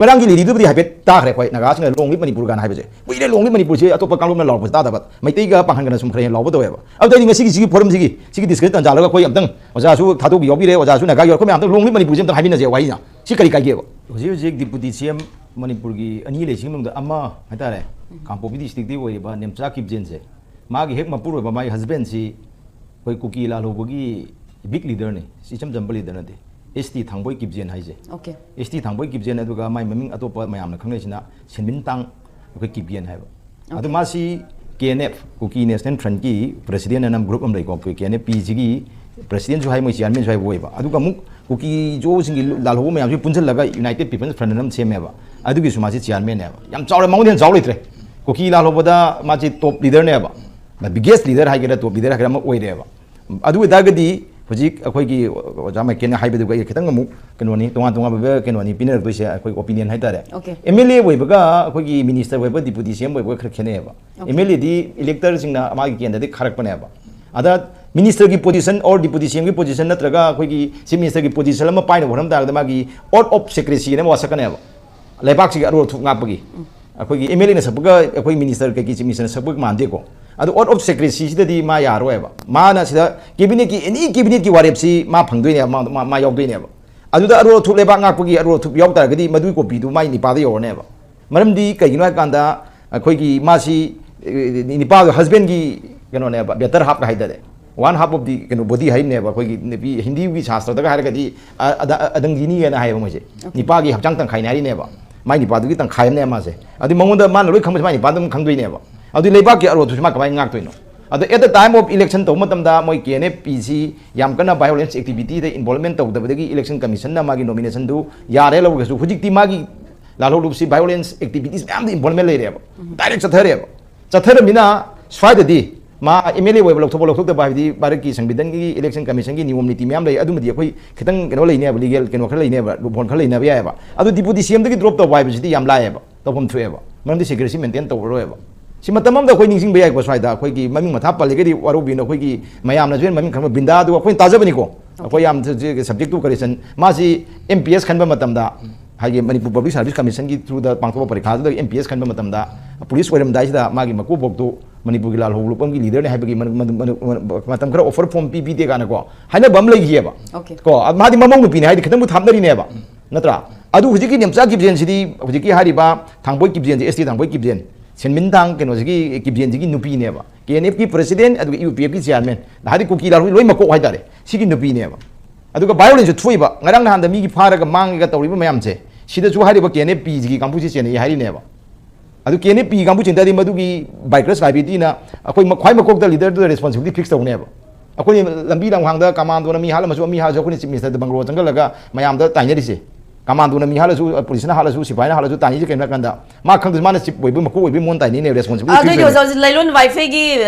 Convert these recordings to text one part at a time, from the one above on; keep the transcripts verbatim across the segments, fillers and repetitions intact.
ꯃꯣꯏꯔꯥꯡꯒꯤ ꯂꯤꯂꯤꯗꯨꯕꯨꯗꯤ ꯍꯥꯏꯐꯦꯠ ꯇꯥꯈ꯭ꯔꯦ ꯑꯩꯈꯣꯏ ꯅꯥꯒꯥꯁꯤꯡꯅ "Long live ꯃꯅꯤꯄꯨꯔ" ꯀꯥꯏꯅ ꯍꯥꯏꯕꯁꯦ꯫ ꯀꯨꯏꯔꯦ "Long live ꯃꯅꯤꯄꯨꯔꯁꯦ" ꯑꯇꯣꯞꯄ ꯀꯥꯡꯂꯨꯞꯅ ꯂꯥꯎꯔꯛꯄꯁꯦ ꯇꯥꯗꯕ꯫ ꯃꯩꯇꯩꯒ ꯄꯥꯡꯒꯟꯒꯅ ꯁꯨꯝ ꯈꯔ ꯍꯦꯟꯅ ꯂꯥꯎꯕ ꯇꯧꯋꯦꯕ꯫ ꯑꯗꯨꯗ ꯑꯩꯗꯤ ꯉꯁꯤꯒꯤ ꯁꯤꯒꯤ ꯐꯣꯔꯝꯁꯤꯒꯤ, ꯁꯤꯒꯤ ꯗꯤꯁꯀꯁꯟ ꯇꯥꯟꯖꯥ ꯂꯧꯔꯒ ꯑꯩꯈꯣꯏ ꯑꯝꯇꯪ ꯑꯣꯖꯥꯁꯨ ꯊꯥꯗꯣꯛꯄ ꯌꯥꯎꯕꯤꯔꯦ, ꯑꯣꯖꯥꯁꯨ ꯅꯥꯒꯥ ꯌꯥꯎꯔꯦ, ꯑꯩꯈꯣꯏ ꯃꯌꯥꯝ ꯑꯝꯇꯪ "Long live ꯃꯅꯤꯄꯨꯔꯁꯦ" ꯑꯝꯇꯪ ꯍꯥꯏꯃꯤꯟꯅꯁꯦ ꯋꯥꯍꯩꯁꯤꯅ꯫ ꯁꯤ ꯀꯔꯤ ꯀꯥꯏꯒꯦꯕ? ꯍꯧꯖꯤꯛ ꯍꯧꯖꯤꯛ ꯗꯤꯄꯨꯇꯤ ꯁꯤ ꯑꯦꯝ ꯃꯅꯤꯄꯨꯔꯒꯤ ꯑꯅꯤ ꯂꯩꯁꯤꯒꯤ ꯃꯅꯨꯡꯗ ꯑꯃ ꯍꯥꯏꯇꯥꯔꯦ, ꯀꯥꯡꯄꯣꯛꯄꯤ ꯗꯤꯁꯇ꯭ꯔꯤꯛꯇꯒꯤ ꯑꯣꯏꯔꯤꯕ ꯅꯦꯝꯆꯥ ꯀꯤꯞꯖꯦꯟꯁꯦ, ꯃꯥꯒꯤ ꯍꯦꯛ ꯃꯄꯨꯔꯣꯏꯕ, ꯃꯥꯒꯤ ꯍꯁꯕꯦꯟꯁꯤ ꯑꯩꯈꯣꯏ ꯀꯨꯀꯤ ꯂꯥꯜꯍꯧꯕꯒꯤ ꯕꯤꯛ ꯂꯤꯗꯔꯅꯤ, ꯏꯆꯝ ꯆꯝꯕ ꯂꯤꯗꯔ ꯅꯠꯇꯦ꯫ ꯑꯦꯁ ꯇꯤ ꯊꯥꯡꯕꯣꯏ ꯀꯤꯞꯖꯦꯟ ꯍꯥꯏꯁꯦ꯫ ꯑꯣꯀꯦ꯫ ꯑꯦꯁ ꯇꯤ ꯊꯥꯡꯕꯣꯏ ꯀꯤꯞꯖꯦꯟ, ꯑꯗꯨꯒ ꯃꯥꯏ ꯃꯃꯤꯡ ꯑꯇꯣꯞꯄ ꯃꯌꯥꯝꯅ ꯈꯪꯅꯩꯁꯤꯅ ꯁꯦꯟꯃꯤꯟ ꯇꯥꯡ, ꯑꯩꯈꯣꯏ ꯀꯤꯞꯒꯦꯟ ꯍꯥꯏꯕ꯫ ꯑꯗꯨ ꯃꯥꯁꯤ K N F, Kuki national ꯐ꯭ꯔꯟꯠꯀꯤ ꯄ꯭ꯔꯦꯁꯤꯗꯦꯟ ꯑꯅ ꯒ꯭ꯔꯨꯞ ꯑꯃ ꯂꯩꯀꯣ, ꯑꯩꯈꯣꯏ ꯀꯦ ꯑꯦꯟ ꯑꯦꯐ ꯄꯤꯁꯤꯒꯤ ꯄ꯭ꯔꯦꯁꯤꯗꯦꯟꯁꯨ ꯍꯥꯏ, ꯃꯣꯏ ꯆꯤꯌꯥꯔꯃꯦꯟꯁꯨ ꯍꯥꯏꯕ ꯑꯣꯏꯕ꯫ ꯑꯗꯨꯒ ꯑꯃꯨꯛ ꯀꯨꯀꯤ ꯖꯣꯁꯤꯡꯒꯤ ꯂꯥꯜꯍꯧꯕ ꯃꯌꯥꯝꯁꯤ ꯄꯨꯟꯁꯤꯜꯂꯒ ꯌꯨꯅꯥꯏꯇꯦꯠ ꯄꯤꯄꯜꯁ ꯐ꯭ꯔꯟꯠ ꯑꯅ ꯑꯃ ꯁꯦꯝꯃꯦꯕ꯫ ꯑꯗꯨꯒꯤꯁꯨ ꯃꯥꯁꯤ ꯆꯤꯌꯥꯔꯃꯦꯟꯅꯦꯕ꯫ ꯌꯥꯝ ꯆꯥꯎꯔꯦ, ꯃꯉꯣꯟꯗ ꯍꯦꯟꯅ ꯆꯥꯎ ꯂꯩꯇ꯭ꯔꯦ꯫ ꯀꯨꯀꯤ ꯂꯥꯜꯍꯧꯕꯗ ꯃꯥꯁꯤ ꯇꯣꯞ ꯂꯤꯗꯔꯅꯦꯕ, ꯕꯤꯒꯦꯁ ꯂꯤꯗꯔ ꯍꯥꯏꯒꯦꯔꯥ, ꯇꯣꯞ ꯂꯤꯗꯔ ꯍꯥꯏꯒꯦꯔꯥ, ꯑꯃ ꯑꯣꯏꯔꯦꯕ꯫ ꯑꯗꯨ ꯑꯣꯏꯇꯥꯔꯒꯗꯤ ꯍꯧꯖꯤꯛ ꯑꯩꯈꯣꯏꯒꯤ ꯑꯣꯖꯥ ꯃꯥꯏꯀꯦꯜꯅ ꯍꯥꯏꯕꯗꯨꯒ ꯑꯩ ꯈꯤꯇꯪ ꯑꯃꯨꯛ ꯀꯩꯅꯣꯅꯤ, ꯇꯣꯉꯥꯟ ꯇꯣꯉꯥꯟꯕ ꯀꯩꯅꯣꯅꯤ ꯄꯤꯅꯔꯛꯇꯣꯏꯁꯦ, ꯑꯩꯈꯣꯏ ꯑꯣꯄꯤꯅꯤꯌꯟ ꯍꯥꯏꯇꯥꯔꯦ꯫ ꯑꯣꯀꯦ꯫ ꯑꯦꯝ ꯑꯦꯜ ꯑꯦ ꯑꯣꯏꯕꯒ ꯑꯩꯈꯣꯏꯒꯤ ꯃꯤꯅꯤꯁꯇꯔ ꯑꯣꯏꯕ, ꯗꯤꯄꯨꯇꯤ ꯁꯤ ꯑꯦꯝ ꯑꯣꯏꯕꯒ ꯈꯔ ꯈꯦꯠꯅꯩꯌꯦꯕ꯫ ꯑꯣꯀꯦ꯫ ꯑꯦꯝ ꯑꯦꯜ ꯑꯦꯗꯤ ꯏꯂꯦꯛꯇꯔꯁꯤꯡꯅ ꯃꯥꯒꯤ ꯀꯦꯟꯗ꯭ꯔꯗꯒꯤ ꯈꯥꯔꯛꯄꯅꯦꯕ꯫ ꯑꯗ ꯃꯤꯅꯤꯁꯇꯔꯒꯤ ꯄꯣꯖꯤꯁꯟ ꯑꯣꯔ ꯗꯤꯄꯨꯇꯤ ꯁꯤ ꯑꯦꯝꯒꯤ ꯄꯣꯖꯤꯁꯟ ꯅꯠꯇ꯭ꯔꯒ ꯑꯩꯈꯣꯏꯒꯤ ꯆꯤꯐ ꯃꯤꯅꯤꯁꯇꯔꯒꯤ ꯄꯣꯖꯤꯁꯟ ꯑꯃ ꯄꯥꯏꯅꯕ ꯍꯣꯠꯅꯕ ꯇꯥꯔꯒꯗꯤ ꯃꯥꯒꯤ oath of secrecy ꯑꯅ ꯑꯃ ꯋꯥꯁꯛꯀꯅꯦꯕ꯫ ꯂꯩꯕꯥꯛꯁꯤꯒꯤ ꯑꯔꯨ ꯑꯊꯨꯞ ꯉꯥꯛꯄꯒꯤ꯫ ꯑꯩꯈꯣꯏꯒꯤ ꯑꯦꯝ ꯑꯦꯜ ꯑꯦꯅ ꯁꯛꯄꯒ ꯑꯩꯈꯣꯏ ꯃꯤꯅꯤꯁꯇꯔ ꯀꯩꯀꯩ ꯆꯤꯐ ꯃꯤꯅꯤꯁꯇꯔꯅ ꯁꯛꯄꯒ ꯃꯥꯟꯗꯦꯀꯣ꯫ ꯑꯗꯨ oath of secrecyꯁꯤꯗꯗꯤ ꯃꯥ ꯌꯥꯔꯣꯏꯕ꯫ ꯃꯥꯅ ꯁꯤꯗ ꯀꯦꯕꯤꯅꯦꯠꯀꯤ, ꯑꯦꯅꯤ ꯀꯦꯕꯤꯅꯦꯠꯀꯤ ꯋꯥꯔꯦꯞꯁꯤ ꯃꯥ ꯐꯪꯗꯣꯏꯅꯦꯕ, ꯃꯥ, ꯃꯥ, ꯃꯥ ꯌꯥꯎꯗꯣꯏꯅꯦꯕ꯫ ꯑꯗꯨꯗ ꯑꯔꯨ ꯑꯊꯨꯞ ꯂꯩꯕꯥꯛ ꯉꯥꯛꯄꯒꯤ ꯑꯔꯨ ꯑꯊꯨꯞ ꯌꯥꯎ ꯇꯥꯔꯒꯗꯤ ꯃꯗꯨꯒꯤ ꯀꯣꯄꯤꯗꯨ ꯃꯥꯏ ꯅꯤꯄꯥꯗ ꯌꯧꯔꯅꯦꯕ꯫ ꯃꯔꯝꯗꯤ ꯀꯩꯒꯤꯅꯣ ꯍꯥꯏ ꯀꯥꯟꯗ ꯑꯩꯈꯣꯏꯒꯤ ꯃꯥꯁꯤ, ꯑꯦ, ꯅꯤꯄꯥꯒꯤ ꯍꯁꯕꯦꯟꯒꯤ ꯀꯩꯅꯣꯅꯦꯕ, better half ꯍꯥꯏꯇꯥꯔꯦ꯫ One half of the ꯀꯩꯅꯣ body ꯍꯥꯏꯔꯤꯅꯦꯕ, ꯑꯩꯈꯣꯏꯒꯤ ꯅꯨꯄꯤ ꯍꯤꯟꯗꯤꯒꯤ ꯁꯥꯁꯇ꯭ꯔꯗꯒ ꯍꯥꯏꯔꯒꯗꯤ ꯑ-, ꯑꯗ-, ꯑꯗꯪꯒꯤꯅꯤ ꯍꯥꯏꯅ ꯍꯥꯏꯌꯦꯕ ꯃꯣꯏꯁꯦ꯫ ꯅꯤꯄꯥꯒꯤ ꯍꯛꯆꯥꯡ ꯇꯪꯈꯥꯏꯅꯦ ꯍꯥꯏꯔꯤꯅꯦꯕ꯫ ꯃꯥꯏ ꯅꯤꯄꯥꯗꯨꯒꯤ ꯇꯪꯈꯥꯏ ꯑꯃꯅꯦ ꯃꯥꯁꯦ꯫ ꯑꯗꯨ ꯃꯉꯣꯟꯗ ꯃꯥꯅ ꯂꯣꯏ ꯈꯪꯕꯁꯦ ꯃꯥꯏ ꯅꯤꯄꯥꯗ ꯑꯗꯨꯝ ꯈꯪꯗꯣꯏꯅꯦꯕ꯫ ꯑꯗꯨ ꯂꯩꯕꯥꯛꯀꯤ ꯑꯔꯨ ꯑꯊꯨꯞꯁꯦ ꯃꯥ ꯀꯃꯥꯏꯅ ꯉꯥꯛꯇꯣꯏꯅꯣ? ꯑꯗꯣ at the time of election ꯇꯧꯕ ꯃꯇꯝꯗ ꯃꯣꯏ ꯀꯦ ꯑꯦꯟ ꯑꯦꯐ ꯄꯤꯁꯤ ꯌꯥꯝ ꯀꯟꯅ violence activityꯗ involvement ꯇꯧꯗꯕꯗꯒꯤ election commissionꯅ ꯃꯥꯒꯤ nominationꯗꯨ ꯌꯥꯔꯦ ꯂꯧꯔꯒꯁꯨ ꯍꯧꯖꯤꯛꯇꯤ ꯃꯥꯒꯤ ꯂꯥꯜꯍꯧꯂꯨꯞꯁꯤ violence activities ꯃꯌꯥꯝꯗ involvement ꯂꯩꯔꯦꯕ꯫ Direct ꯆꯠꯊꯔꯦꯕ꯫ ꯆꯠꯊꯔꯃꯤꯅ ꯁ꯭ꯋꯥꯏꯗꯗꯤ ꯃꯥ ꯑꯦꯝ ꯑꯦꯜ ꯑꯦ ꯑꯣꯏꯕ ꯂꯧꯊꯣꯛꯄ ꯂꯧꯊꯣꯛꯇꯕ ꯍꯥꯏꯕꯗꯤ ꯚꯥꯔꯠꯀꯤ ꯁꯪꯕꯤꯙꯥꯟꯒꯤ election commissionꯒꯤ ꯅꯤꯌꯣꯝ ꯅꯤꯇꯤ ꯃꯌꯥꯝ ꯂꯩ꯫ ꯑꯗꯨꯃꯗꯤ ꯑꯩꯈꯣꯏ ꯈꯤꯇꯪ ꯀꯩꯅꯣ ꯂꯩꯅꯦꯕ, ꯂꯤꯒꯦꯜ ꯀꯩꯅꯣ ꯈꯔ ꯂꯩꯅꯦꯕ, ꯂꯨꯞꯍꯣꯜ ꯈꯔ ꯂꯩꯅꯕ ꯌꯥꯏꯑꯕ꯫ ꯑꯗꯨ ꯗꯤꯄꯨꯇꯤ ꯁꯤ ꯑꯦꯝꯗꯒꯤ ꯗ꯭ꯔꯣꯞ ꯇꯧꯕ ꯍꯥꯏꯕꯁꯤꯗꯤ ꯌꯥꯝ ꯂꯥꯏꯑꯦꯕ, ꯇꯧꯐꯝ ꯊꯣꯛꯑꯦꯕ꯫ ꯃꯔꯝꯗꯤ ꯁꯦꯀ꯭ꯔꯦꯁꯤ ꯃꯦꯟꯇꯦꯟ ꯇꯧꯔꯔꯣꯏꯕ꯫ ꯁꯤ ꯃꯇꯝ ꯑꯃꯗ ꯑꯩꯈꯣꯏ ꯅꯤꯡꯁꯤꯡꯕ ꯌꯥꯏꯀꯣ, ꯁ꯭ꯋꯥꯏꯗ ꯑꯩꯈꯣꯏꯒꯤ ꯃꯃꯤꯡ ꯃꯊꯥ ꯄꯜꯂꯒꯗꯤ ꯋꯥꯔꯧꯕꯤꯅꯣ, ꯑꯩꯈꯣꯏꯒꯤ ꯃꯌꯥꯝꯅꯁꯨ ꯍꯦꯟꯅ ꯃꯃꯤꯡ ꯈꯪꯕ ꯕ꯭ꯔꯤꯟꯗꯥꯗꯨ ꯑꯩꯈꯣꯏꯅ ꯇꯥꯖꯕꯅꯤꯀꯣ꯫ ꯑꯩꯈꯣꯏ ꯌꯥꯝ subject to correction꯫ ꯃꯥꯁꯤ ꯑꯦꯝ ꯄꯤ ꯑꯦꯁ ꯈꯟꯕ ꯃꯇꯝꯗ ꯍꯥꯏꯗꯤ ꯃꯅꯤꯄꯨꯔ ꯄꯕ꯭ꯂꯤꯛ ꯁꯥꯔꯚꯤꯁ ꯀꯃꯤꯁꯟꯒꯤ ꯊ꯭ꯔꯨꯗ ꯄꯥꯡꯊꯣꯛꯄ ꯄꯔꯤꯈꯥꯗꯨꯗ ꯑꯦꯝ ꯄꯤ ꯑꯦꯁ ꯈꯟꯕ ꯃꯇꯝꯗ ꯄꯨꯂꯤꯁ ꯑꯣꯏꯔꯝꯗꯥꯏꯁꯤꯗ ꯃꯥꯒꯤ ꯃꯀꯣꯛ ꯄꯣꯛꯇꯨ ꯃꯅꯤꯄꯨꯔꯒꯤ ꯂꯥꯜꯍꯧ ꯂꯨꯞꯄꯝꯒꯤ ꯂꯤꯗꯔꯅꯤ ꯍꯥꯏꯕꯒꯤ ꯃꯅ- ꯃꯅ- ꯃꯅ- ꯃꯇꯝ ꯈꯔ ꯑꯣꯐꯔ ꯐꯣꯝ ꯄꯤꯕꯤꯗꯦ ꯀꯥꯏꯅꯀꯣ ꯍꯥꯏꯅꯕ ꯑꯃ ꯂꯩꯈꯤꯑꯕ꯫ Okay. ꯀꯣ ꯑ- ꯃꯥꯗꯤ ꯃꯃꯧ ꯅꯨꯄꯤꯅꯤ ꯍꯥꯏꯗꯤ ꯈꯤꯇꯪꯕꯨ ꯊꯥꯞꯅꯔꯤꯅꯦꯕ, ꯅꯠꯇ꯭ꯔꯥ? ꯑꯗꯨ ꯍꯧꯖꯤꯛꯀꯤ ꯅꯦꯝꯆꯥ ꯀꯤꯞꯖꯦꯟꯁꯤꯗꯤ ꯍꯧꯖꯤꯛꯀꯤ ꯍꯥꯏꯔꯤꯕ ꯊꯥꯡꯕꯣꯏ ꯀꯤꯞꯖꯦꯟꯁꯦ, ꯑꯦꯁ ꯇꯤ ꯊꯥꯡꯕꯣꯏ ꯀꯤꯞꯖꯦꯟ, ꯁꯦꯟꯃꯤꯟꯊꯥꯡ ꯀꯩꯅꯣꯁꯤꯒꯤ ꯀꯤꯞꯖꯦꯟꯁꯤꯒꯤ ꯅꯨꯄꯤꯅꯦꯕ, ꯀꯦ ꯑꯦꯟ ꯑꯦꯐꯀꯤ ꯄ꯭ꯔꯦꯁꯤꯗꯦꯟ ꯑꯗꯨꯒ ꯌꯨ ꯄꯤ ꯑꯦꯐꯀꯤ ꯆꯤꯌꯥꯔꯃꯦꯟ, ꯍꯥꯏꯗꯤ ꯀꯨꯀꯤ ꯂꯥꯜꯍꯧ ꯂꯣꯏ ꯃꯀꯣꯛ ꯍꯥꯏꯇꯥꯔꯦ, ꯁꯤꯒꯤ ꯅꯨꯄꯤꯅꯦꯕ꯫ ꯑꯗꯨꯒ ꯚꯥꯏꯑꯣꯂꯦꯟꯁꯁꯨ ꯊꯣꯛꯏꯕ, ꯉꯔꯥꯡ ꯅꯍꯥꯟꯗ ꯃꯤꯒꯤ ꯐꯥꯔꯒ ꯃꯥꯡꯉꯒ ꯇꯧꯔꯤꯕ ꯃꯌꯥꯝꯁꯦ, ꯁꯤꯗꯁꯨ ꯍꯥꯏꯔꯤꯕ ꯀꯦ ꯑꯦꯟ ꯑꯦꯐ ꯄꯤꯁꯤꯒꯤ ꯀꯥꯡꯕꯨꯁꯤ ꯆꯦꯟꯅꯩ ꯍꯥꯏꯔꯤꯅꯦꯕ꯫ ꯑꯗꯨ ꯀꯦ ꯑꯦꯟ ꯑꯦꯐ ꯄꯤ ꯀꯥꯡꯕꯨ ꯆꯦꯟ ꯇꯥꯔꯗꯤ ꯃꯗꯨꯒꯤ ꯕꯥꯏꯀꯔꯁ ꯂꯥꯏꯕ꯭ꯔꯦꯔꯤꯅ ꯑꯩꯈꯣꯏ ꯃ- ꯈ꯭ꯋꯥꯏ ꯃꯀꯣꯛꯇ ꯂꯤꯗꯔꯗꯨꯗ ꯔꯦꯁꯄꯣꯟꯁꯤꯕꯤꯂꯤꯇꯤ ꯐꯤꯛꯁ ꯇꯧꯅꯦꯕ꯫ ꯑꯩꯈꯣꯏꯅ ꯂꯝꯕꯤ ꯂꯝꯈꯥꯡꯗ ꯀꯃꯥꯟꯗꯣꯅ ꯃꯤ ꯍꯥꯠꯂꯝꯃꯁꯨ, ꯃꯤ ꯍꯥꯠꯂꯁꯨ ꯑꯩꯈꯣꯏꯅ ꯆꯤꯐ ꯃꯤꯅꯤꯁꯇꯔꯗ ꯕꯪꯒꯂꯣ ꯆꯪꯁꯤꯜꯂꯒ ꯃꯌꯥꯝꯗ ꯇꯥꯏꯅꯔꯤꯁꯦ꯫ ꯀꯃꯥꯟꯗꯣꯅ ꯃꯤ ꯍꯥꯠꯂꯁꯨ, ꯄꯨꯂꯤꯁꯅ ꯍꯥꯠꯂꯁꯨ, ꯁꯤꯐꯥꯏꯅ ꯍꯥꯠꯂꯁꯨ ꯇꯥꯏꯅꯔꯤꯁꯦ ꯀꯩꯅꯣ ꯍꯥꯏꯔꯀꯥꯟꯗ ꯃꯥ ꯈꯪꯗ꯭ꯔꯁꯨ ꯃꯥꯅ ꯆꯤꯐ ꯑꯣꯏꯕ ꯃꯀꯣꯛ ꯑꯣꯏꯕꯒꯤ ꯃꯉꯣꯟꯗ ꯇꯥꯏꯅꯩꯅꯦ, ꯔꯦꯁꯄꯣꯟꯁꯤꯕꯤꯂꯤꯇꯤ ꯑꯗꯨ ꯐꯤꯛꯁ ꯍꯧꯖꯤꯛ ꯍꯧꯖꯤꯛ ꯂꯩꯔꯣꯟ ꯋꯥꯏꯐꯩꯒꯤ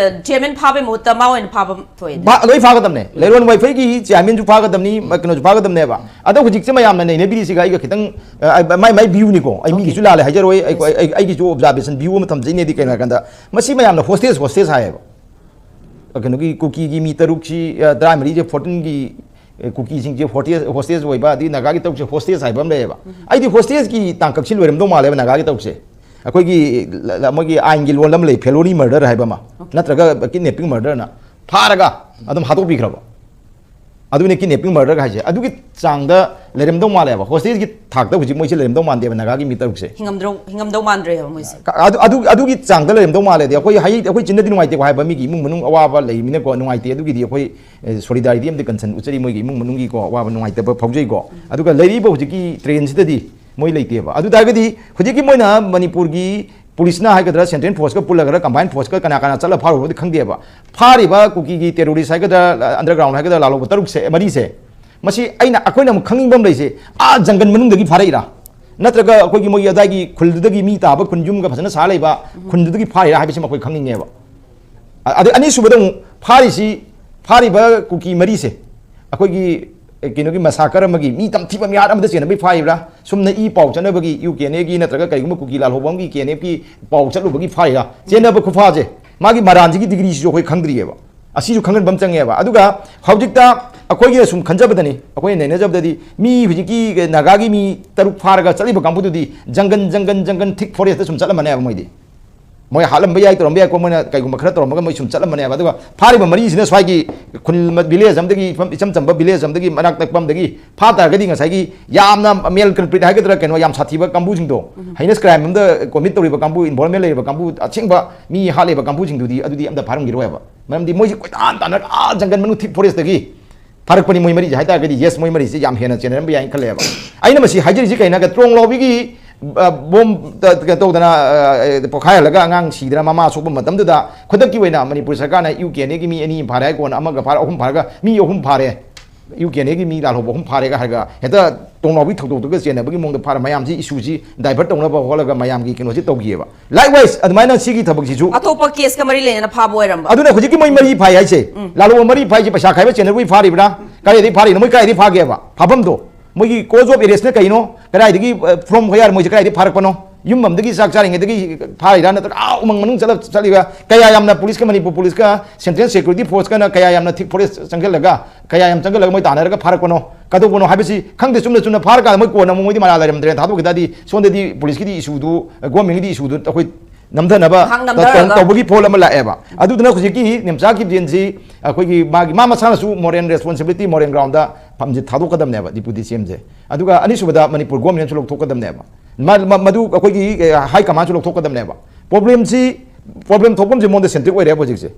ꯆꯤꯌꯔꯃꯦꯟ ꯐꯥꯕꯩ ꯃꯍꯨꯠꯇ ꯃꯥ ꯑꯣꯏꯅ ꯐꯥꯕ ꯊꯣꯛꯑꯦ꯫ ꯂꯣꯏ ꯐꯥꯒꯗꯕꯅꯦ꯫ ꯂꯩꯔꯣꯟ ꯋꯥꯏꯐꯩꯒꯤ ꯆꯤꯌꯥꯔꯃꯦꯟꯁꯨ ꯐꯥꯒꯗꯕꯅꯤ, ꯃ- ꯀꯩꯅꯣꯁꯨ ꯐꯥꯒꯗꯕꯅꯦꯕ꯫ ꯑꯗꯣ ꯍꯧꯖꯤꯛꯁꯦ ꯃꯌꯥꯝꯅ ꯅꯩꯅꯕꯤꯔꯤꯁꯤꯒ ꯑꯩꯒ ꯈꯤꯇꯪ ꯑ, ꯃꯥꯏ ꯃꯥꯏ ꯚ꯭ꯌꯨꯅꯤꯀꯣ, ꯑꯩ ꯃꯤꯒꯤꯁꯨ ꯂꯥꯜꯂꯦ ꯍꯥꯏꯖꯔꯣꯏ, ꯑꯩ- ꯑꯩ- ꯑꯩꯒꯤꯁꯨ ꯑꯣꯕꯖꯥꯔꯕꯦꯁꯟ ꯚ꯭ꯌꯨ ꯑꯃ ꯊꯝꯖꯩꯅꯦꯗꯤ꯫ ꯀꯩꯅꯣ ꯍꯥꯏꯔꯀꯥꯟꯗ ꯃꯁꯤ ꯃꯌꯥꯝꯅ ꯍꯣꯁꯇꯦꯖ ꯍꯣꯁꯇꯦꯖ ꯍꯥꯏꯌꯦꯕ꯫ ꯀꯩꯅꯣꯒꯤ ꯀꯨꯀꯤꯒꯤ ꯃꯤ ꯇꯔꯨꯛꯁꯤ, ꯑ, ꯇꯔꯥꯃꯔꯤꯁꯦ ꯐꯣꯔꯇꯤꯟꯒꯤ, ꯑ, ꯀꯨꯀꯤꯁꯤꯡꯁꯦ ꯍꯣꯁꯇꯦꯖ, ꯍꯣꯁꯇꯦꯖ ꯑꯣꯏꯕ, ꯑꯗꯒꯤ ꯅꯥꯒꯥꯒꯤ ꯇꯔꯨꯛꯁꯦ ꯍꯣꯁꯇꯦꯖ ꯍꯥꯏꯕ ꯑꯃ ꯂꯩꯌꯦꯕ꯫ ꯑꯩꯗꯤ ꯍꯣꯁꯇꯦꯖꯀꯤ ꯇꯥꯡꯀꯛꯁꯤ ꯂꯣꯏꯔꯝꯗꯧ ꯃꯥꯜꯂꯦꯕ ꯅꯥꯒꯥꯒꯤ ꯇꯔꯨꯛꯁꯦ꯫ ꯑꯩꯈꯣꯏꯒꯤ ꯂ- ꯂ- ꯃꯣꯏꯒꯤ ꯑꯥꯏꯟꯒꯤ ꯂꯣꯟ ꯑꯃ ꯂꯩ, ꯐꯦꯂꯣꯅꯤ ꯃꯔꯗꯔ ꯍꯥꯏꯕ ꯑꯃ, ꯅꯠꯇ꯭ꯔꯒ ꯀꯤꯗꯅꯦꯄꯤꯡ ꯃꯔꯗꯔꯅ ꯐꯥꯔꯒ ꯑꯗꯨꯝ ꯍꯥꯠꯇꯣꯛꯄꯤꯈ꯭ꯔꯕ꯫ ꯑꯗꯨꯅꯦ ꯀꯤꯗꯅꯦꯄꯤꯡ ꯃꯔꯗꯔ ꯍꯥꯏꯁꯦ꯫ ꯑꯗꯨꯒꯤ ꯆꯥꯡꯗ ꯂꯩꯔꯝꯗꯧ ꯃꯥꯜꯂꯦꯕ꯫ ꯍꯣꯁꯇꯦꯖꯀꯤ ꯊꯥꯛꯇ ꯍꯧꯖꯤꯛ ꯃꯣꯏꯁꯦ ꯂꯩꯔꯝꯗꯧ ꯃꯥꯟꯗꯦꯕ ꯅꯥꯒꯥꯒꯤ ꯃꯤ ꯇꯔꯨꯛꯁꯦ꯫ ꯍꯤꯡꯉꯝꯗ꯭ꯔꯣ ꯍꯤꯡꯉꯝꯗꯧ ꯃꯥꯟꯗ꯭ꯔꯦꯕ ꯃꯣꯏꯁꯦ꯫ ꯀ- ꯑꯗꯨ ꯑꯗꯨ ꯑꯗꯨꯒꯤ ꯆꯥꯡꯗ ꯂꯩꯔꯝꯗꯧ ꯃꯥꯜꯂꯦꯗꯤ꯫ ꯑꯩꯈꯣꯏ ꯍꯌꯦꯡ ꯑꯩꯈꯣꯏ ꯆꯤꯟꯅꯗꯤ ꯅꯨꯡꯉꯥꯏꯇꯦꯀꯣ ꯍꯥꯏꯕ, ꯃꯤꯒꯤ ꯏꯃꯨꯡ ꯃꯅꯨꯡ ꯑꯋꯥꯕ ꯂꯩꯃꯤꯅꯀꯣ ꯅꯨꯡꯉꯥꯏꯇꯦ꯫ ꯑꯗꯨꯒꯤꯗꯤ ꯑꯩꯈꯣꯏ ꯁꯣꯂꯤꯗꯥꯔꯤꯇꯤ ꯑꯃꯗꯤ ꯀꯟꯁꯔꯟ ꯎꯠꯆꯔꯤ, ꯃꯣꯏꯒꯤ ꯏꯃꯨꯡ ꯃꯅꯨꯡꯒꯤꯀꯣ ꯑꯋꯥꯕ ꯅꯨꯡꯉꯥꯏꯇꯕ ꯐꯥꯎꯖꯩꯀꯣ꯫ ꯑꯗꯨꯒ ꯂꯩꯔꯤꯕ ꯍꯧꯖꯤꯛꯀꯤ ꯇ꯭ꯔꯦꯟꯁꯤꯗꯗꯤ ꯃꯣꯏ ꯂꯩꯇꯦꯕ꯫ ꯑꯗꯨ ꯇꯥꯔꯒꯗꯤ ꯍꯧꯖꯤꯛꯀꯤ ꯃꯣꯏꯅ ꯃꯅꯤꯄꯨꯔꯒꯤ ꯄꯨꯂꯤꯁꯅ ꯍꯥꯏꯒꯗ꯭ꯔꯥ, ꯁꯦꯟꯇ꯭ꯔꯦꯜ ꯐꯣꯔꯁꯀ ꯄꯨꯜꯂꯒꯔ ꯀꯝꯕꯥꯏꯟ ꯐꯣꯔꯁꯀ ꯀꯅꯥ ꯀꯅꯥ ꯆꯠꯂ ꯐꯥꯔꯨꯕꯗꯤ ꯈꯪꯗꯦꯕ꯫ ꯐꯥꯔꯤꯕ ꯀꯨꯀꯤꯒꯤ ꯇꯦꯔꯣꯔꯤꯁ ꯍꯥꯏꯒꯗ꯭ꯔꯥ, ꯑꯟꯗꯔꯒ꯭ꯔꯥꯎꯟ ꯍꯥꯏꯒꯗ꯭ꯔꯥ, ꯂꯥꯜꯍꯧꯕ ꯇꯔꯨꯛꯁꯦ, ꯃꯔꯤꯁꯦ, ꯃꯁꯤ ꯑꯩꯅ ꯑꯩꯈꯣꯏꯅ ꯑꯃꯨꯛ ꯈꯪꯅꯤꯡꯕ ꯑꯃ ꯂꯩꯁꯦ, ꯑꯥ ꯖꯪꯒꯜ ꯃꯅꯨꯡꯗꯒꯤ ꯐꯥꯔꯛꯏꯔꯥ, ꯅꯠꯇ꯭ꯔꯒ ꯑꯩꯈꯣꯏꯒꯤ ꯃꯣꯏꯒꯤ ꯑꯗꯥꯏꯒꯤ ꯈꯨꯜꯗꯨꯗꯒꯤ ꯃꯤ ꯇꯥꯕ ꯈꯨꯟ ꯌꯨꯝꯒ ꯐꯖꯅ ꯁꯥ ꯂꯩꯕ ꯈꯨꯟꯗꯨꯗꯒꯤ ꯐꯥꯔꯤꯔꯥ ꯍꯥꯏꯕꯁꯤ ꯑꯩꯈꯣꯏ ꯈꯪꯅꯤꯡꯉꯦꯕ꯫ ꯑ- ꯑꯗꯩ ꯑꯅꯤꯁꯨꯕꯗ ꯑꯃꯨꯛ ꯐꯥꯔꯤꯁꯤ, ꯐꯥꯔꯤꯕ ꯀꯨꯀꯤ ꯃꯔꯤꯁꯦ ꯑꯩꯈꯣꯏꯒꯤ, ꯑꯦ, ꯀꯩꯅꯣꯒꯤ ꯃꯁꯥꯀꯔ ꯑꯃꯒꯤ ꯃꯤ ꯇꯝꯊꯤꯕ ꯃꯤꯍꯥꯠ ꯑꯃꯗ ꯆꯦꯟꯅꯕꯒꯤ ꯐꯥꯔꯤꯕ꯭ꯔꯥ? ꯁꯨꯝꯅ ꯏ ꯄꯥꯎ ꯆꯠꯅꯕꯒꯤ ꯌꯨ ꯀꯦ ꯑꯦꯟ ꯑꯦꯒꯤ ꯅꯠꯇ꯭ꯔꯒ ꯀꯔꯤꯒꯨꯝꯕ ꯀꯨꯀꯤ ꯂꯥꯜꯍꯧꯕ ꯑꯃꯒꯤ ꯀꯦ ꯑꯦꯟ ꯑꯦꯐꯀꯤ ꯄꯥꯎ ꯆꯠꯂꯨꯕꯒꯤ ꯐꯥꯔꯤꯔꯥ? ꯆꯦꯟꯅꯕ ꯈꯨꯐꯥꯁꯦ, ꯃꯥꯒꯤ ꯃꯔꯥꯟꯁꯤꯒꯤ ꯗꯤꯒ꯭ꯔꯤꯁꯤꯁꯨ ꯑꯩꯈꯣꯏ ꯈꯪꯗ꯭ꯔꯤꯑꯕ꯫ ꯑꯁꯤꯁꯨ ꯈꯪꯍꯟꯕ ꯑꯃ ꯆꯪꯉꯦꯕ꯫ ꯑꯗꯨꯒ ꯍꯧꯖꯤꯛꯇ ꯑꯩꯈꯣꯏꯒꯤ ꯁꯨꯝ ꯈꯟꯖꯕꯗꯅꯤ, ꯑꯩꯈꯣꯏꯅ ꯅꯩꯅꯖꯕꯗꯗꯤ, ꯃꯤ ꯍꯧꯖꯤꯛꯀꯤ ꯅꯥꯒꯥꯒꯤ ꯃꯤ ꯇꯔꯨꯛ ꯐꯥꯔꯒ ꯆꯠꯂꯤꯕ ꯀꯥꯡꯕꯨꯗꯨꯗꯤ ꯖꯪꯒꯟ, ꯖꯪꯒꯟ, ꯖꯪꯒꯟ, ꯊꯤꯛ ꯐꯣꯔꯦꯁꯇ ꯁꯨꯝ ꯆꯠꯂꯝꯃꯅꯦꯕ ꯃꯣꯏꯗꯤ꯫ ꯃꯣꯏ ꯍꯥꯠꯂꯝꯕ ꯌꯥꯏ, ꯇꯧꯔꯝꯕ ꯌꯥꯏꯀꯣ, ꯃꯣꯏꯅ ꯀꯩꯒꯨꯝꯕ ꯈꯔ ꯇꯧꯔꯝꯃꯒ ꯃꯣꯏ ꯁꯨꯝ ꯆꯠꯂꯝꯃꯅꯦꯕ꯫ ꯑꯗꯨꯒ ꯐꯥꯔꯤꯕ ꯃꯔꯤꯁꯤꯅ ꯁ꯭ꯋꯥꯏꯒꯤ ꯈꯨꯜ ꯃ-, ꯚꯤꯂꯦꯖ ꯑꯃꯗꯒꯤ, ꯏꯐꯝ-, ꯏꯆꯝ ꯆꯝꯕ ꯚꯤꯂꯦꯖ ꯑꯃꯗꯒꯤ, ꯃꯅꯥꯛ ꯅꯛꯄ ꯑꯃꯗꯒꯤ ꯐꯥ ꯇꯥꯔꯒꯗꯤ ꯉꯁꯥꯏꯒꯤ ꯌꯥꯝꯅ ꯃꯦꯜ ꯀꯜꯄ꯭ꯔꯤꯠ ꯍꯥꯏꯒꯗ꯭ꯔꯥ, ꯀꯩꯅꯣ, ꯌꯥꯝ ꯁꯥꯊꯤꯕ ꯀꯥꯡꯕꯨꯁꯤꯡꯗꯣ, ꯍꯩꯅꯁ ꯀ꯭ꯔꯥꯏꯝ ꯑꯃꯗ ꯀꯣꯃꯤꯠ ꯇꯧꯔꯤꯕ ꯀꯥꯡꯕꯨ, ꯏꯟꯚꯣꯜꯃꯦꯟ ꯂꯩꯔꯤꯕ ꯀꯥꯡꯕꯨ, ꯑꯁꯦꯡꯕ ꯃꯤ ꯍꯥꯠꯂꯤꯕ ꯀꯥꯡꯕꯨꯁꯤꯡꯗꯨꯗꯤ ꯑꯗꯨꯗꯤ ꯑꯝꯇ ꯐꯥꯔꯝꯈꯤꯔꯣꯏꯕ꯫ ꯃꯔꯝꯗꯤ ꯃꯣꯏꯁꯤ ꯀꯣꯏꯇꯥꯟ ꯇꯥꯟꯅꯔꯒ ꯑꯥ ꯖꯪꯒꯜ ꯃꯅꯨꯡ ꯊꯤꯛ ꯐꯣꯔꯦꯁꯇꯒꯤ ꯐꯥꯔꯛꯄꯅꯤ ꯃꯣꯏ ꯃꯔꯤꯁꯦ ꯍꯥꯏꯇꯥꯔꯒꯗꯤ, ꯌꯦꯁ, ꯃꯣꯏ ꯃꯔꯤꯁꯦ ꯌꯥꯝ ꯍꯦꯟꯅ ꯆꯦꯟꯅꯔꯝꯕ ꯌꯥꯏꯅ ꯈꯜꯂꯦꯕ꯫ ꯑꯩꯅ ꯃꯁꯤ ꯍꯥꯏꯖꯔꯤꯁꯤ ꯀꯩꯅꯣ ꯍꯥꯏꯔꯒ, ꯇ꯭ꯔꯣꯡ ꯂꯥꯎꯕꯤꯒꯤ, ꯑ, ꯕꯣꯝ ꯇ-, ꯀꯩꯅꯣ ꯇꯧꯗꯅ, ꯑ, ꯑ, ꯄꯣꯈꯥꯏꯍꯜꯂꯒ ꯑꯉꯥꯡ ꯁꯤꯗꯅ ꯃꯃꯥ ꯁꯣꯛꯄ ꯃꯇꯝꯗꯨꯗ, ꯈꯨꯗꯛꯀꯤ ꯑꯣꯏꯅ ꯃꯅꯤꯄꯨꯔ ꯁꯔꯀꯥꯔꯅ ꯌꯨ ꯀꯦ ꯑꯦꯟ ꯑꯦꯒꯤ ꯃꯤ ꯑꯅꯤ ꯐꯥꯔꯦ ꯍꯥꯏ, ꯀꯣꯟꯅ ꯑꯃꯒ ꯐꯥꯔꯦ, ꯑꯍꯨꯝ ꯐꯥꯔꯒ ꯃꯤ ꯑꯍꯨꯝ ꯐꯥꯔꯦ, ꯌꯨ ꯀꯦ ꯑꯦꯟ ꯑꯦꯒꯤ ꯃꯤ ꯂꯥꯜꯍꯧꯕ ꯑꯍꯨꯝ ꯐꯥꯔꯦꯒ ꯍꯥꯏꯔꯒ, ꯍꯦꯛꯇ ꯇ꯭ꯔꯣꯡ ꯂꯥꯎꯕꯤ ꯊꯧꯗꯣꯛꯇꯨꯒ ꯆꯦꯟꯅꯕꯒꯤ ꯃꯑꯣꯡꯗ ꯐꯥꯔ ꯃꯌꯥꯝꯁꯤ ꯏꯁꯨꯁꯤ ꯗꯥꯏꯚꯔꯠ ꯇꯧꯅꯕ ꯍꯣꯠꯂꯒ ꯃꯌꯥꯝꯒꯤ ꯀꯩꯅꯣꯁꯤ ꯇꯧꯈꯤꯑꯕ꯫ ꯂꯥꯏꯛꯋꯥꯏꯁ ꯑꯗꯨꯃꯥꯏꯅ ꯁꯤꯒꯤ ꯊꯕꯛꯁꯤꯁꯨ ꯑꯇꯣꯞꯄ ꯀꯦꯁꯀ ꯃꯔꯤ ꯂꯩꯅꯅ ꯐꯥꯕ ꯑꯣꯏꯔꯝꯕ꯫ ꯑꯗꯨꯅ ꯍꯧꯖꯤꯛꯀꯤ ꯃꯣꯏ ꯃꯔꯤ ꯐꯥꯏ ꯍꯥꯏꯁꯦ, ꯂꯥꯜꯍꯧꯕ ꯃꯔꯤ ꯐꯥꯏꯁꯦ ꯄꯩꯁꯥ ꯈꯥꯏꯕ ꯆꯦꯟꯅꯔꯨꯕꯒꯤ ꯐꯥꯔꯤꯕ꯭ꯔꯥ? ꯀꯗꯥꯏꯗꯒꯤ ꯐꯥꯔꯤꯅꯣ? ꯃꯣꯏ ꯀꯗꯥꯏꯗꯒꯤ ꯐꯥꯒꯦꯕ? ꯐꯥꯐꯝꯗꯣ, ꯃꯣꯏꯒꯤ ꯀꯣꯖ ꯑꯣꯐ ꯑꯦꯔꯦꯁꯅ ꯀꯩꯅꯣ? ꯀꯗꯥꯏꯗꯒꯤ, ꯑ, from where, ꯃꯣꯏꯁꯦ ꯀꯗꯥꯏꯗꯒꯤ ꯐꯥꯔꯛꯄꯅꯣ? ꯌꯨꯝ ꯑꯃꯗꯒꯤ ꯆꯥꯛ ꯆꯥꯔꯤꯉꯩꯗꯒꯤ ꯐꯥꯔꯤꯔꯥ, ꯅꯠꯇ꯭ꯔꯒ ꯑꯥ ꯎꯃꯪ ꯃꯅꯨꯡ ꯆꯠꯂ, ꯆꯠꯂꯤꯕ? ꯀꯌꯥ ꯌꯥꯝꯅ ꯄꯨꯂꯤꯁꯀ, ꯃꯅꯤꯄꯨꯔ ꯄꯨꯂꯤꯁꯀ ꯁꯦꯟꯇ꯭ꯔꯦꯜ ꯁꯦꯀ꯭ꯌꯨꯔꯤꯇꯤ ꯐꯣꯔꯁꯀꯅ ꯀꯌꯥ ꯌꯥꯝꯅ ꯊꯤꯛ ꯐꯣꯔꯦꯁ ꯆꯪꯁꯤꯜꯂꯒ, ꯀꯌꯥ ꯌꯥꯝ ꯆꯪꯁꯤꯜꯂꯒ ꯃꯣꯏ ꯇꯥꯟꯅꯔꯒ ꯐꯥꯔꯛꯄꯅꯣ, ꯀꯩꯗꯧꯕꯅꯣ ꯍꯥꯏꯕꯁꯤ ꯈꯪꯗꯦ꯫ ꯆꯨꯝꯅ ꯆꯨꯝꯅ ꯐꯥꯔꯀꯥꯟꯗ ꯃꯣꯏ ꯀꯣꯟꯅ ꯑꯃꯨꯛ ꯃꯣꯏꯗꯤ ꯃꯔꯥꯜ ꯂꯩꯔꯝꯗ꯭ꯔꯦꯅ ꯊꯥꯗꯣꯛꯈꯤ ꯇꯥꯔꯗꯤ, ꯁꯣꯝꯗꯗꯤ ꯄꯨꯂꯤꯁꯀꯤꯗꯤ ꯏꯁꯨꯗꯨ, ꯒꯣꯔꯃꯦꯟꯒꯤꯗꯤ ꯏꯁꯨꯗꯨ ꯑꯩꯈꯣꯏ ꯅꯝꯊꯅꯕ ꯉꯥꯏꯍꯥꯛ ꯇꯧ-, ꯅꯝꯊꯔꯒ꯫ ꯇꯧꯕꯒꯤ ꯐꯣꯜ ꯑꯃ ꯂꯥꯛꯑꯦꯕ꯫ ꯑꯗꯨꯗꯨꯅ ꯍꯧꯖꯤꯛꯀꯤ ꯅꯦꯝꯆꯥ ꯀꯤꯞꯖꯦꯟꯁꯤ ꯑꯩꯈꯣꯏꯒꯤ ꯃꯥꯒꯤ, ꯃꯥ ꯃꯁꯥꯅꯁꯨ ꯃꯣꯔꯦꯜ ꯔꯦꯁꯄꯣꯟꯁꯤꯕꯤꯂꯤꯇꯤ, ꯃꯣꯔꯦꯜ ꯒ꯭ꯔꯥꯎꯟꯗ ꯐꯝꯁꯤ ꯊꯥꯗꯣꯛꯀꯗꯕꯅꯦꯕ, ꯗꯤꯄꯨꯇꯤ ꯁꯤ ꯑꯦꯝꯁꯦ꯫ ꯑꯗꯨꯒ ꯑꯅꯤꯁꯨꯕꯗ ꯃꯅꯤꯄꯨꯔ ꯒꯣꯔꯃꯦꯟꯅꯁꯨ ꯂꯧꯊꯣꯛꯀꯗꯕꯅꯦꯕ꯫ ꯃ-, ꯃ-, ꯃꯗꯨ ꯑꯩꯈꯣꯏꯒꯤ, ꯑꯦ, ꯍꯥꯏ ꯀꯃꯥꯟꯁꯨ ꯂꯧꯊꯣꯛꯀꯗꯕꯅꯦꯕ꯫ ꯄ꯭ꯔꯣꯕ꯭ꯂꯦꯝꯁꯤ, ꯄ꯭ꯔꯣꯕ꯭ꯂꯦꯝ ꯊꯣꯛꯐꯝꯁꯤ ꯃꯉꯣꯟꯗ ꯁꯦꯟꯇ꯭ꯔꯤꯛ ꯑꯣꯏꯔꯦꯕ ꯍꯧꯖꯤꯛꯁꯦ꯫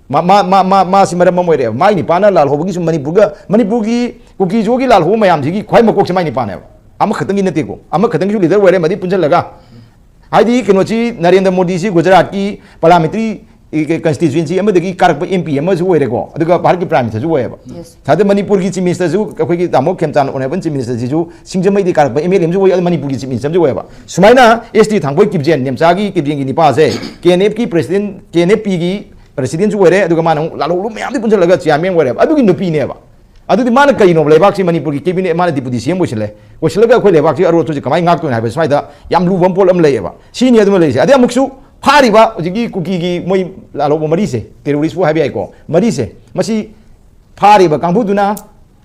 ꯃꯥ, ꯃꯥ, ꯃꯥ, ꯃꯥ, ꯃꯥꯁꯤ ꯃꯔꯝ ꯑꯃ ꯑꯣꯏꯔꯦꯕ꯫ ꯃꯥꯏ ꯅꯤꯄꯥꯅ ꯂꯥꯜꯍꯧꯕꯒꯤ ꯁꯨꯝ ꯃꯅꯤꯄꯨꯔꯒ, ꯃꯅꯤꯄꯨꯔꯒꯤ ꯀꯨꯀꯤꯁꯨꯒꯤ ꯂꯥꯜꯍꯧꯕ ꯃꯌꯥꯝꯁꯤꯒꯤ ꯈ꯭ꯋꯥꯏ ꯃꯀꯣꯛꯁꯦ ꯃꯥꯏ ꯅꯤꯄꯥꯅꯦꯕ꯫ ꯑꯃꯈꯛꯇꯪꯒꯤ ꯅꯠꯇꯦꯀꯣ, ꯑꯃꯈꯛꯇꯪꯒꯤꯁꯨ ꯂꯤꯗꯔ ꯑꯣꯏꯔꯦ, ꯃꯗꯤ ꯄꯨꯟꯁꯤꯜꯂꯒ꯫ ꯍꯥꯏꯗꯤ ꯀꯩꯅꯣꯁꯤ, ꯅꯔꯦꯟꯗ꯭ꯔ ꯃꯣꯗꯤꯁꯤ ꯒꯨꯖꯔꯥꯠꯀꯤ ꯄꯥꯔꯂꯥꯃꯦꯟꯇꯔꯤ ꯀꯟꯁꯇꯤꯇ꯭ꯌꯨꯑꯦꯟꯁꯤ ꯑꯃꯗꯒꯤ ꯀꯥꯔꯛꯄ ꯑꯦꯝ ꯄꯤ ꯑꯃꯁꯨ ꯑꯣꯏꯔꯦꯀꯣ, ꯑꯗꯨꯒ ꯚꯥꯔꯠꯀꯤ ꯄ꯭ꯔꯥꯏꯝ ꯃꯤꯅꯤꯁꯇꯔꯁꯨ ꯑꯣꯏꯌꯦꯕ꯫ Yes. ꯁꯥꯗ ꯃꯅꯤꯄꯨꯔꯒꯤ ꯆꯤꯐ ꯃꯤꯅꯤꯁꯇꯔꯁꯨ ꯑꯩꯈꯣꯏꯒꯤ ꯇꯥꯃꯣ ꯈꯦꯝꯆꯥꯟ ꯑꯣꯅꯔꯦꯕꯜ ꯆꯤꯐ ꯃꯤꯅꯤꯁꯇꯔꯁꯤꯁꯨ ꯁꯤꯡꯖꯃꯩꯗꯒꯤ ꯀꯥꯔꯛꯄ ꯑꯦꯝ ꯑꯦꯜ ꯑꯦ ꯑꯃꯁꯨ ꯑꯣꯏ, ꯑꯗꯨ ꯃꯅꯤꯄꯨꯔꯒꯤ ꯆꯤꯐ ꯃꯤꯅꯤꯁꯇꯔ ꯑꯃꯁꯨ ꯑꯣꯏꯌꯦꯕ꯫ ꯁꯨꯃꯥꯏꯅ ꯑꯦꯁ ꯇꯤ ꯊꯥꯡꯕꯣꯏ ꯀꯤꯞꯖꯦꯟ, ꯅꯦꯝꯆꯥꯒꯤ ꯀꯤꯞꯖꯦꯟꯒꯤ ꯅꯤꯄꯥꯁꯦ ꯀꯦ ꯑꯦꯟ ꯑꯦꯐꯀꯤ ꯄ꯭ꯔꯁꯤꯗꯦꯟ, ꯀꯦ ꯑꯦꯟ ꯑꯦꯐ ꯄꯤꯒꯤ ꯄ꯭ꯔꯁꯤꯗꯦꯟꯁꯨ ꯑꯣꯏꯔꯦ, ꯑꯗꯨꯒ ꯃꯥꯅ ꯑꯃꯨꯛ ꯂꯥꯜꯍꯧꯂꯨꯞ ꯃꯌꯥꯝꯗꯤ ꯄꯨꯟꯁꯤꯜꯂꯒ ꯆꯤꯌꯥꯔꯃꯦꯟ ꯑꯣꯏꯔꯦꯕ꯫ ꯑꯗꯨꯒꯤ ꯅꯨꯄꯤꯅꯦꯕ꯫ ꯑꯗꯨꯗꯤ ꯃꯥꯅ ꯀꯩꯅꯣꯕ ꯂꯩꯕꯥꯛꯁꯤ ꯃꯅꯤꯄꯨꯔꯒꯤ ꯀꯦꯕꯤꯅꯦꯠ ꯃꯥꯅ ꯗꯤꯄꯨꯇꯤ ꯁꯤ ꯑꯦꯝ ꯑꯣꯏꯁꯤꯜꯂꯦ, ꯑꯣꯏꯁꯤꯜꯂꯒ ꯑꯩꯈꯣꯏ ꯂꯩꯕꯥꯛꯁꯤ ꯑꯔꯣꯠꯄꯁꯤ ꯀꯃꯥꯏꯅ ꯉꯥꯛꯇꯣꯏꯅꯣ ꯍꯥꯏꯕ ꯁ꯭ꯋꯥꯏꯗ ꯌꯥꯝ ꯂꯨꯕ ꯑꯃ ꯄꯣꯠ ꯑꯃ ꯂꯩꯌꯦꯕ꯫ ꯁꯤꯅꯤ ꯑꯗꯨꯃ ꯂꯩꯔꯤꯁꯦ꯫ ꯑꯗꯩ ꯑꯃꯨꯛꯁꯨ ꯐꯥꯔꯤꯕ ꯍꯧꯖꯤꯛꯀꯤ ꯀꯨꯀꯤꯒꯤ ꯃꯣꯏ ꯂꯥꯜꯍꯧꯕ ꯃꯔꯤꯁꯦ, ꯇꯦꯔꯣꯔꯤꯁꯄꯨ ꯍꯥꯏꯕ ꯌꯥꯏꯀꯣ, ꯃꯔꯤꯁꯦ, ꯃꯁꯤ ꯐꯥꯔꯤꯕ ꯀꯥꯡꯕꯨꯗꯨꯅ,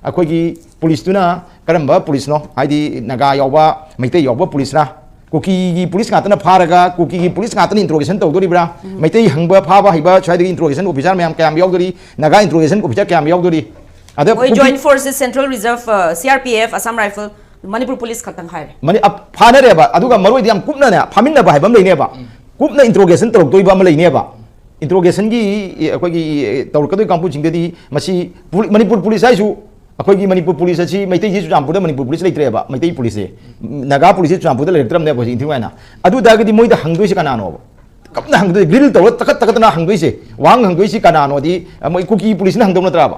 ꯑꯩꯈꯣꯏꯒꯤ ꯄꯨꯂꯤꯁꯇꯨꯅ ꯀꯔꯝꯕ ꯄꯨꯂꯤꯁꯅꯣ, ꯍꯥꯏꯗꯤ ꯅꯥꯒꯥ ꯌꯥꯎꯕ, ꯃꯩꯇꯩ ꯌꯥꯎꯕ ꯄꯨꯂꯤꯁꯅ, ꯀꯨꯀꯤꯒꯤ ꯄꯨꯂꯤꯁ ꯉꯥꯛꯇꯅ ꯐꯥꯔꯒ ꯀꯨꯀꯤꯒꯤ ꯄꯨꯂꯤꯁ ꯉꯥꯛꯇꯅ ꯏꯟꯇ꯭ꯔꯣꯒꯦꯁꯟ ꯇꯧꯗꯣꯔꯤꯕ꯭ꯔꯥ? ꯃꯩꯇꯩ ꯍꯪꯕ ꯐꯥꯕ ꯍꯩꯕ ꯁ꯭ꯋꯥꯏꯗꯒꯤ ꯏꯟꯇ꯭ꯔꯣꯒꯦꯁꯟ ꯑꯣꯐꯤꯁꯥꯔ ꯃꯌꯥꯝ ꯀꯌꯥꯝ ꯌꯥꯎꯗꯣꯔꯤ? ꯅꯥꯒꯥ ꯏꯟꯇ꯭ꯔꯣꯒꯦꯁꯟ ꯑꯣꯐꯤꯁꯥꯔ ꯀꯌꯥꯝ ꯌꯥꯎꯗꯣꯔꯤ? ꯑꯗ ꯃꯣꯏ Kuki- joint forces, central reserve, C R P F, Assam rifle, Manipur police ꯈꯛꯇꯪ ꯍꯥꯏꯔꯦ꯫ ꯃꯅꯤ-, ꯑ, ꯐꯥꯅꯔꯦꯕ꯫ ꯑꯗꯨꯒ ꯃꯔꯨꯑꯣꯏꯗꯤ ꯌꯥꯝ ꯀꯨꯞꯅꯅꯦ ꯐꯥꯃꯤꯟꯅꯕ ꯍꯥꯏꯕ ꯑꯃ ꯂꯩꯅꯦꯕ꯫ ꯀꯨꯞꯅ ꯏꯟꯇ꯭ꯔꯣꯒꯦꯁꯟ ꯇꯧꯔꯛꯇꯣꯏꯕ ꯑꯃ ꯂꯩꯅꯦꯕ꯫ ꯏꯟꯇ꯭ꯔꯣꯒꯦꯁꯟꯒꯤ, ꯑꯦ, ꯑꯩꯈꯣꯏꯒꯤ, ꯑꯦ, ꯇꯧꯔꯛꯀꯗꯣꯏ ꯀꯥꯡꯕꯨꯁꯤꯡꯗꯗꯤ ꯃꯁꯤ ꯄꯨꯂꯤ-, ꯃꯅꯤꯄꯨꯔ ꯄꯨꯂꯤꯁ ꯍꯥꯏꯁꯨ, ꯑꯩꯈꯣꯏꯒꯤ ꯃꯅꯤꯄꯨꯔ ꯄꯨꯂꯤꯁ ꯑꯁꯤ ꯃꯩꯇꯩꯁꯤ ꯆꯨꯔꯆꯥꯟꯄꯨꯔꯗ ꯃꯅꯤꯄꯨꯔ ꯄꯨꯂꯤꯁ ꯂꯩꯇ꯭ꯔꯦꯕ, ꯃꯩꯇꯩ ꯄꯨꯂꯤꯁꯁꯦ꯫ ꯅꯥꯒꯥ ꯄꯨꯂꯤꯁꯁꯦ ꯆꯨꯔꯆꯥꯟꯄꯨꯔꯗ ꯂꯩꯔꯛꯇ꯭ꯔꯕꯅꯦꯕ ꯍꯧꯖꯤꯛ ꯏꯟꯊꯤ ꯅꯨꯡꯉꯥꯏꯅ꯫ ꯑꯗꯨ ꯇꯥꯔꯒꯗꯤ ꯃꯣꯏꯗ ꯍꯪꯗꯣꯏꯁꯦ ꯀꯅꯥꯅꯣꯕ? ꯀꯞꯅ ꯍꯪꯗꯣꯏ, ꯒ꯭ꯔꯤꯜ ꯇꯧꯔ ꯇꯀꯠ ꯇꯀꯠꯇꯅ ꯍꯪꯗꯣꯏꯁꯦ, ꯋꯥꯍꯪ ꯍꯪꯗꯣꯏꯁꯤ ꯀꯅꯥꯅꯣꯗꯤ, ꯑ, ꯃꯣꯏ ꯀꯨꯀꯤ ꯄꯨꯂꯤꯁꯅ ꯍꯪꯗꯧ ꯅꯠꯇ꯭ꯔꯕ?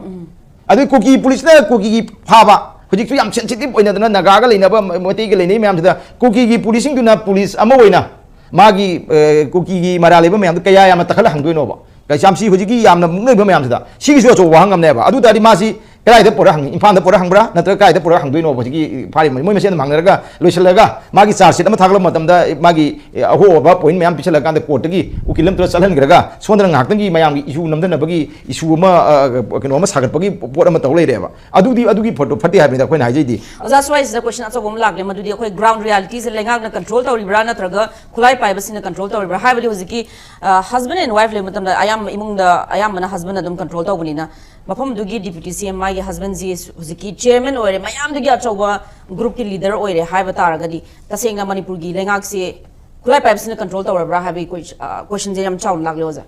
ꯑꯗꯨ ꯀꯨꯀꯤ ꯄꯨꯂꯤꯁꯅ ꯀꯨꯀꯤꯒꯤ ꯐꯥꯕ, ꯍꯧꯖꯤꯛꯁꯨ ꯌꯥꯝ ꯁꯦꯟꯁꯤꯇꯤꯚ ꯑꯣꯏꯅꯗꯅ ꯅꯥꯒꯥꯒ ꯂꯩꯅꯕ, ꯃ-, ꯃꯩꯇꯩꯒ ꯂꯩꯅꯩ ꯃꯌꯥꯝꯁꯤꯗ ꯀꯨꯀꯤꯒꯤ ꯄꯨꯂꯤꯁꯁꯤꯡꯗꯨꯅ ꯄꯨꯂꯤꯁ ꯑꯃ ꯑꯣꯏꯅ ꯃꯥꯒꯤ, ꯑ, ꯀꯨꯀꯤꯒꯤ ꯃꯔꯥꯜ ꯂꯩꯕ ꯃꯌꯥꯝꯗꯣ ꯀꯌꯥ ꯌꯥꯝꯅ ꯇꯛꯈꯠꯂ ꯍꯪꯗꯣꯏꯅꯣꯕ? ꯀꯩꯁꯥꯝꯁꯤ ꯍꯧꯖꯤꯛꯀꯤ ꯌꯥꯝꯅ ꯃꯨꯛꯅꯔꯤꯕ ꯃꯌꯥꯝꯁꯤꯗ ꯁꯤꯒꯤꯁꯨ ꯑꯆꯧꯕ ꯋꯥꯍꯪ ꯑꯃꯅꯦꯕ꯫ ꯑꯗꯨ ꯇꯥꯔꯗꯤ ꯃꯥꯁꯤ ꯀꯗꯥꯏꯗ ꯄꯨꯔꯛ ꯍꯪꯅꯤ? ꯏꯝꯐꯥꯜꯗ ꯄꯨꯔꯛ ꯍꯪꯕ꯭ꯔꯥ? ꯅꯠꯇ꯭ꯔꯒ ꯀꯗꯥꯏꯗ ꯄꯨꯔꯛ ꯍꯪꯗꯣꯏꯅꯣꯕ? ꯍꯧꯖꯤꯛꯀꯤ ꯐꯥꯔꯤꯕ ꯃꯣꯏ ꯃꯁꯦꯟ ꯑꯗꯨꯝ ꯍꯪꯅꯔꯒ ꯂꯣꯏꯁꯤꯜꯂꯒ ꯃꯥꯒꯤ ꯆꯥꯔꯖ ꯁꯤꯠ ꯑꯃ ꯊꯥꯒꯠꯂꯛꯄ ꯃꯇꯝꯗ ꯃꯥꯒꯤ, ꯑꯦ, ꯑꯍꯣꯕ ꯄꯣꯏꯟꯠ ꯃꯌꯥꯝ ꯄꯤꯁꯜꯂꯀꯥꯟꯗ ꯀꯣꯔꯠꯇꯒꯤ ꯎꯀꯤꯜ ꯑꯃ ꯇꯧꯔ ꯆꯠꯍꯟꯈ꯭ꯔꯒ ꯁꯣꯝꯗꯅ ꯉꯥꯏꯍꯥꯛꯇꯪꯒꯤ ꯃꯌꯥꯝꯒꯤ ꯏꯁꯨ ꯅꯝꯊꯅꯕꯒꯤ ꯏꯁꯨ ꯑꯃ, ꯑ, ꯀꯩꯅꯣ ꯑꯃ ꯁꯥꯒꯠꯄꯒꯤ ꯄꯣꯠ ꯑꯃ ꯇꯧ ꯂꯩꯔꯦꯕ꯫ ꯑꯗꯨꯗꯤ ꯑꯗꯨꯒꯤ ꯄꯣꯠꯇꯣ ꯐꯠꯇꯦ ꯍꯥꯏꯕꯅꯤꯗ ꯑꯩꯈꯣꯏꯅ ꯍꯥꯏꯖꯩꯗꯤ꯫ ꯑꯣꯖꯥ, ꯁ꯭ꯋꯥꯏꯁꯤꯗ ꯀꯣꯏꯁꯟ ꯑꯆꯧꯕ ꯑꯃ ꯂꯥꯛꯂꯦ, ꯃꯗꯨꯗꯤ ꯑꯩꯈꯣꯏ ꯒ꯭ꯔꯥꯎꯟ ꯔꯤꯌꯥꯂꯤꯇꯤꯁꯦ ꯂꯩꯉꯥꯛꯅ ꯀꯟꯇ꯭ꯔꯣꯜ ꯇꯧꯔꯤꯕ꯭ꯔꯥ ꯅꯠꯇ꯭ꯔꯒ ꯈꯨꯠꯂꯥꯏ ꯄꯥꯏꯕꯁꯤꯡꯅ ꯀꯟꯇ꯭ꯔꯣꯜ ꯇꯧꯔꯤꯕ꯭ꯔꯥ? ꯍꯥꯏꯕꯗꯤ ꯍꯧꯖꯤꯛꯀꯤ, ꯑ, ꯍꯁꯕꯦꯟ ꯑꯦꯟ ꯋꯥꯏꯐ ꯂꯩꯕ ꯃꯇꯝꯗ ꯑꯌꯥꯝꯕ ꯏꯃꯨꯡꯗ ꯑꯌꯥꯝꯕꯅ ꯍꯁꯕꯦꯟ ꯑꯗꯨꯝ ꯀꯟꯇ꯭ꯔꯣꯜ ꯇꯧꯕꯅꯤꯅ, ꯃꯐꯝꯗꯨꯒꯤ ꯗꯤꯄ꯭ꯌꯨꯇꯤ ꯁꯤ ꯑꯦꯝ, ꯃꯥꯒꯤ ꯍꯁꯕꯦꯟꯁꯤ ꯍꯧꯖꯤꯛꯀꯤ ꯆꯤꯌꯔꯃꯦꯟ ꯑꯣꯏꯔꯦ, ꯃꯌꯥꯝꯗꯒꯤ ꯑꯆꯧꯕ ꯒ꯭ꯔꯨꯞꯀꯤ ꯂꯤꯗꯔ ꯑꯣꯏꯔꯦ ꯍꯥꯏꯕ ꯇꯥꯔꯒꯗꯤ, ꯇꯁꯦꯡꯅ ꯃꯅꯤꯄꯨꯔꯒꯤ ꯂꯩꯉꯥꯛꯁꯦ ꯈꯨꯠꯂꯥꯏ ꯄꯥꯏꯕꯁꯤꯅ ꯀꯟꯇ꯭ꯔꯣꯜ ꯇꯧꯔꯕ꯭ꯔꯥ ꯍꯥꯏꯕꯒꯤ ꯀꯣꯏ-, ꯑ, ꯀꯣꯏꯁꯟꯁꯦ ꯌꯥꯝ ꯆꯥꯎꯅ ꯂꯥꯛꯂꯦ, ꯑꯣꯖꯥ꯫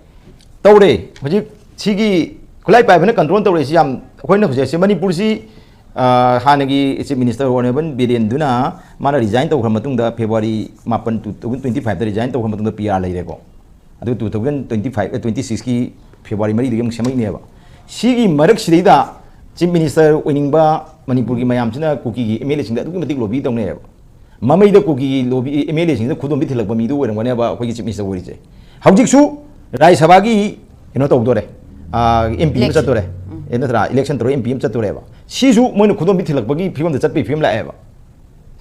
ꯇꯧꯔꯦ꯫ ꯍꯧꯖꯤꯛ ꯁꯤꯒꯤ ꯈꯨꯠꯂꯥꯏ ꯄꯥꯏꯕꯅ ꯀꯟꯇ꯭ꯔꯣꯜ ꯇꯧꯔꯛꯏꯁꯤ ꯌꯥꯝ, ꯑꯩꯈꯣꯏꯅ ꯍꯧꯖꯤꯛꯁꯦ ꯃꯅꯤꯄꯨꯔꯁꯤ, ꯑ, ꯍꯥꯟꯅꯒꯤ ꯆꯤꯐ ꯃꯤꯅꯤꯁꯇꯔ ꯑꯣꯅꯔꯦꯕꯜ ꯕꯤꯔꯦꯟꯗꯨꯅ ꯃꯥꯅ ꯔꯤꯖꯥꯏꯟ ꯇꯧꯈ꯭ꯔ ꯃꯇꯨꯡꯗ, ꯐꯦꯕ꯭ꯔꯨꯋꯥꯔꯤ ꯃꯥꯄꯟ, ꯇꯨ ꯊꯥꯎꯖꯟ ꯇ꯭ꯋꯦꯟꯇꯤ ꯐꯥꯏꯚꯇ ꯔꯤꯖꯥꯏꯟ ꯇꯧꯈ꯭ꯔ ꯃꯇꯨꯡꯗ ꯄꯤ ꯑꯥꯔ ꯂꯩꯔꯦꯀꯣ꯫ ꯑꯗꯨ ꯇꯨ ꯊꯥꯎꯖꯟ ꯇ꯭ꯋꯦꯟꯇꯤ ꯐꯥꯏꯚ, ꯑ, ꯇ꯭ꯋꯦꯟꯇꯤ ꯁꯤꯛꯁꯀꯤ ꯐꯦꯕ꯭ꯔꯨꯋꯥꯔꯤ ꯃꯔꯤꯗꯒꯤ ꯑꯃꯨꯛ ꯁꯦꯝꯃꯛꯏꯅꯦꯕ꯫ ꯁꯤꯒꯤ ꯃꯔꯛꯁꯤꯗꯩꯗ ꯆꯤꯐ ꯃꯤꯅꯤꯁꯇꯔ ꯑꯣꯏꯅꯤꯡꯕ ꯃꯅꯤꯄꯨꯔꯒꯤ ꯃꯌꯥꯝꯁꯤꯅ ꯀꯨꯀꯤꯒꯤ ꯑꯦꯝ ꯑꯦꯜ ꯑꯦꯁꯤꯡꯗ ꯑꯗꯨꯛꯀꯤ ꯃꯇꯤꯛ ꯂꯣꯕꯤ ꯇꯧꯅꯩꯌꯦꯕ꯫ ꯃꯃꯩꯗ ꯀꯨꯀꯤꯒꯤ ꯂꯣꯕꯤ, ꯑꯦꯝ ꯑꯦꯜ ꯑꯦꯁꯤꯡꯗ ꯈꯨꯗꯣꯝꯕꯤ ꯊꯤꯜꯂꯛꯄ ꯃꯤꯗꯨ ꯑꯣꯏꯔꯝꯒꯅꯦꯕ ꯑꯩꯈꯣꯏꯒꯤ ꯆꯤꯐ ꯃꯤꯅꯤꯁꯇꯔ ꯑꯣꯏꯔꯤꯁꯦ꯫ ꯍꯧꯖꯤꯛꯁꯨ ꯔꯥꯖ꯭ꯌ ꯁꯚꯥꯒꯤ ꯀꯩꯅꯣ ꯇꯧꯗꯣꯔꯦ, ꯑꯦꯝ ꯄꯤ ꯑꯃ ꯏꯂꯦꯛꯁꯟ꯫ ꯆꯠꯇꯣꯔꯦ꯫ ꯎꯝ꯫ ꯑꯦ, ꯅꯠꯇ꯭ꯔꯥ, ꯏꯂꯦꯛꯁꯟ ꯇꯧꯔ ꯑꯦꯝ ꯄꯤ ꯑꯃ ꯆꯠꯇꯣꯔꯦꯕ꯫ ꯁꯤꯁꯨ ꯃꯣꯏꯅ ꯈꯨꯗꯣꯝꯕꯤ ꯊꯤꯜꯂꯛꯄꯒꯤ ꯐꯤꯕꯝꯗ ꯆꯠꯄꯒꯤ ꯐꯤꯕꯝ ꯂꯥꯛꯑꯦꯕ꯫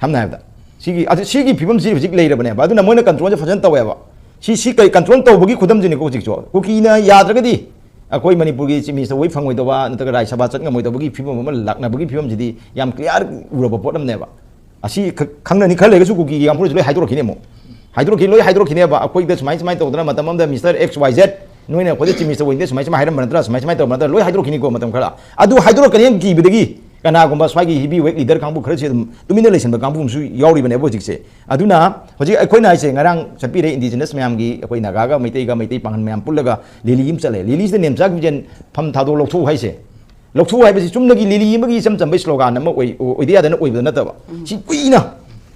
ꯁꯝꯅ ꯍꯥꯏꯔꯕꯗ ꯁꯤꯒꯤ, ꯑꯗꯨ, ꯁꯤꯒꯤ ꯐꯤꯕꯝꯁꯤ ꯍꯧꯖꯤꯛ ꯂꯩꯔꯕꯅꯦꯕ꯫ ꯑꯗꯨꯅ ꯃꯣꯏꯅ ꯀꯟꯇ꯭ꯔꯣꯜꯁꯦ ꯐꯖꯅ ꯇꯧꯋꯦꯕ꯫ ꯁꯤ ꯁꯤ ꯀꯩ ꯀꯟꯇ꯭ꯔꯣꯜ ꯇꯧꯕꯒꯤ ꯈꯨꯗꯝꯁꯤꯅꯤꯀꯣ ꯍꯧꯖꯤꯛꯁꯨ꯫ ꯀꯨꯀꯤꯅ ꯌꯥꯗ꯭ꯔꯒꯗꯤ ꯑꯩꯈꯣꯏ ꯃꯅꯤꯄꯨꯔꯒꯤ ꯆꯤꯐ ꯃꯤꯅꯤꯁꯇꯔ ꯑꯣꯏ ꯐꯪꯉꯣꯏꯗꯕ ꯅꯠꯇ꯭ꯔꯒ ꯔꯥꯖ꯭ꯌ ꯁꯚꯥ ꯆꯠ ꯉꯝꯃꯣꯏꯗꯕꯒꯤ ꯐꯤꯕꯝ ꯑꯃ ꯂꯥꯛꯅꯕꯒꯤ ꯐꯤꯕꯝꯁꯤꯗꯤ ꯌꯥꯝ ꯀ꯭ꯂꯤꯌꯥꯔ ꯎꯔꯕ ꯄꯣꯠ ꯑꯃꯅꯦꯕ꯫ ꯑꯁꯤ ꯈ- ꯈꯪꯅꯅꯤ ꯈꯔ ꯂꯩꯔꯒꯁꯨ ꯀꯨꯀꯤꯒꯤ ꯀꯥꯡꯕꯨꯁꯨ ꯂꯣꯏ ꯍꯥꯏꯗꯣꯔꯛꯈꯤꯅꯤ ꯑꯃꯨꯛ꯫ ꯍꯥꯏꯗꯣꯔꯛꯈꯤ ꯂꯣꯏ ꯍꯥꯏꯗꯣꯔꯛꯈꯤꯅꯦꯕ꯫ ꯑꯩꯈꯣꯏꯗ ꯁꯨꯃꯥꯏ ꯁꯨꯃꯥꯏꯅ ꯇꯧꯗꯅ ꯃꯇꯝ ꯑꯃꯗ ꯃꯤꯁꯇꯔ ꯑꯦꯛꯁ ꯋꯥꯏ ꯖꯦꯠ ꯅꯣꯏꯅ ꯑꯩꯈꯣꯏꯗ ꯆꯤꯐ ꯃꯤꯅꯤꯁꯇꯔ ꯑꯣꯏꯗꯦ ꯁꯨꯃꯥꯏ ꯁꯨꯃꯥꯏ ꯍꯥꯏꯔꯝꯕ ꯅꯠꯇ꯭ꯔꯥ ꯁꯨꯃꯥꯏ ꯁꯨꯃꯥꯏꯅ ꯇꯧꯔꯝꯕ ꯅꯠꯇ꯭ꯔꯥ ꯂꯣꯏ ꯍꯥꯏꯗꯣꯔꯛꯈꯤꯅꯤꯀꯣ ꯃꯇꯝ ꯈꯔ꯫ ꯑꯗꯨ ꯍꯥꯏꯗꯣꯔꯛꯀꯅꯤ ꯍꯥꯏꯅ ꯀꯤꯕꯗꯒꯤ ꯀꯅꯥꯒꯨꯝꯕ ꯁ꯭ꯋꯥꯏꯒꯤ ꯍꯤꯕꯤ ꯋꯦꯠ ꯂꯤꯗꯔ ꯀꯥꯡꯕꯨ ꯈꯔꯁꯦ ꯑꯗꯨꯝ ꯇꯨꯃꯤꯟꯅ ꯂꯩꯁꯟꯕ ꯀꯥꯡꯕꯨ ꯑꯃꯁꯨ ꯌꯥꯎꯔꯤꯕꯅꯦꯕ ꯍꯧꯖꯤꯛꯁꯦ꯫ ꯑꯗꯨꯅ ꯍꯧꯖꯤꯛ ꯑꯩꯈꯣꯏꯅ ꯍꯥꯏꯁꯦ ꯉꯔꯥꯡ ꯆꯠꯄꯤꯔꯦ ꯏꯟꯗꯤꯖꯤꯅꯁ ꯃꯌꯥꯝꯒꯤ ꯑꯩꯈꯣꯏ ꯅꯥꯒꯥꯒ ꯃꯩꯇꯩꯒ ꯃꯩꯇꯩ ꯄꯥꯡꯒꯜ ꯃꯌꯥꯝ ꯄꯨꯜꯂꯒ ꯔꯦꯂꯤ ꯑꯃ ꯆꯠꯂꯦ꯫ ꯔꯦꯂꯤꯁꯤꯗ ꯅꯦꯝꯆꯥ ꯀꯤꯞꯖꯦꯟ ꯐꯝ ꯊꯥꯗꯣꯛ ꯂꯧꯊꯣꯛꯎ ꯍꯥꯏꯁꯦ꯫ ꯂꯧꯊꯣꯛꯎ ꯍꯥꯏꯕꯁꯤ ꯆꯨꯝꯅꯒꯤ ꯔꯦꯂꯤ ꯑꯃꯒꯤ ꯏꯆꯝ ꯆꯝꯕ ꯁ꯭ꯂꯣꯒꯥꯟ ꯑꯃ ꯑꯣꯏ ꯑꯣꯏꯗ ꯌꯥꯗꯅ ꯑꯣꯏꯕꯗ ꯅꯠꯇꯕ ꯁꯤ ꯀꯨꯏꯅ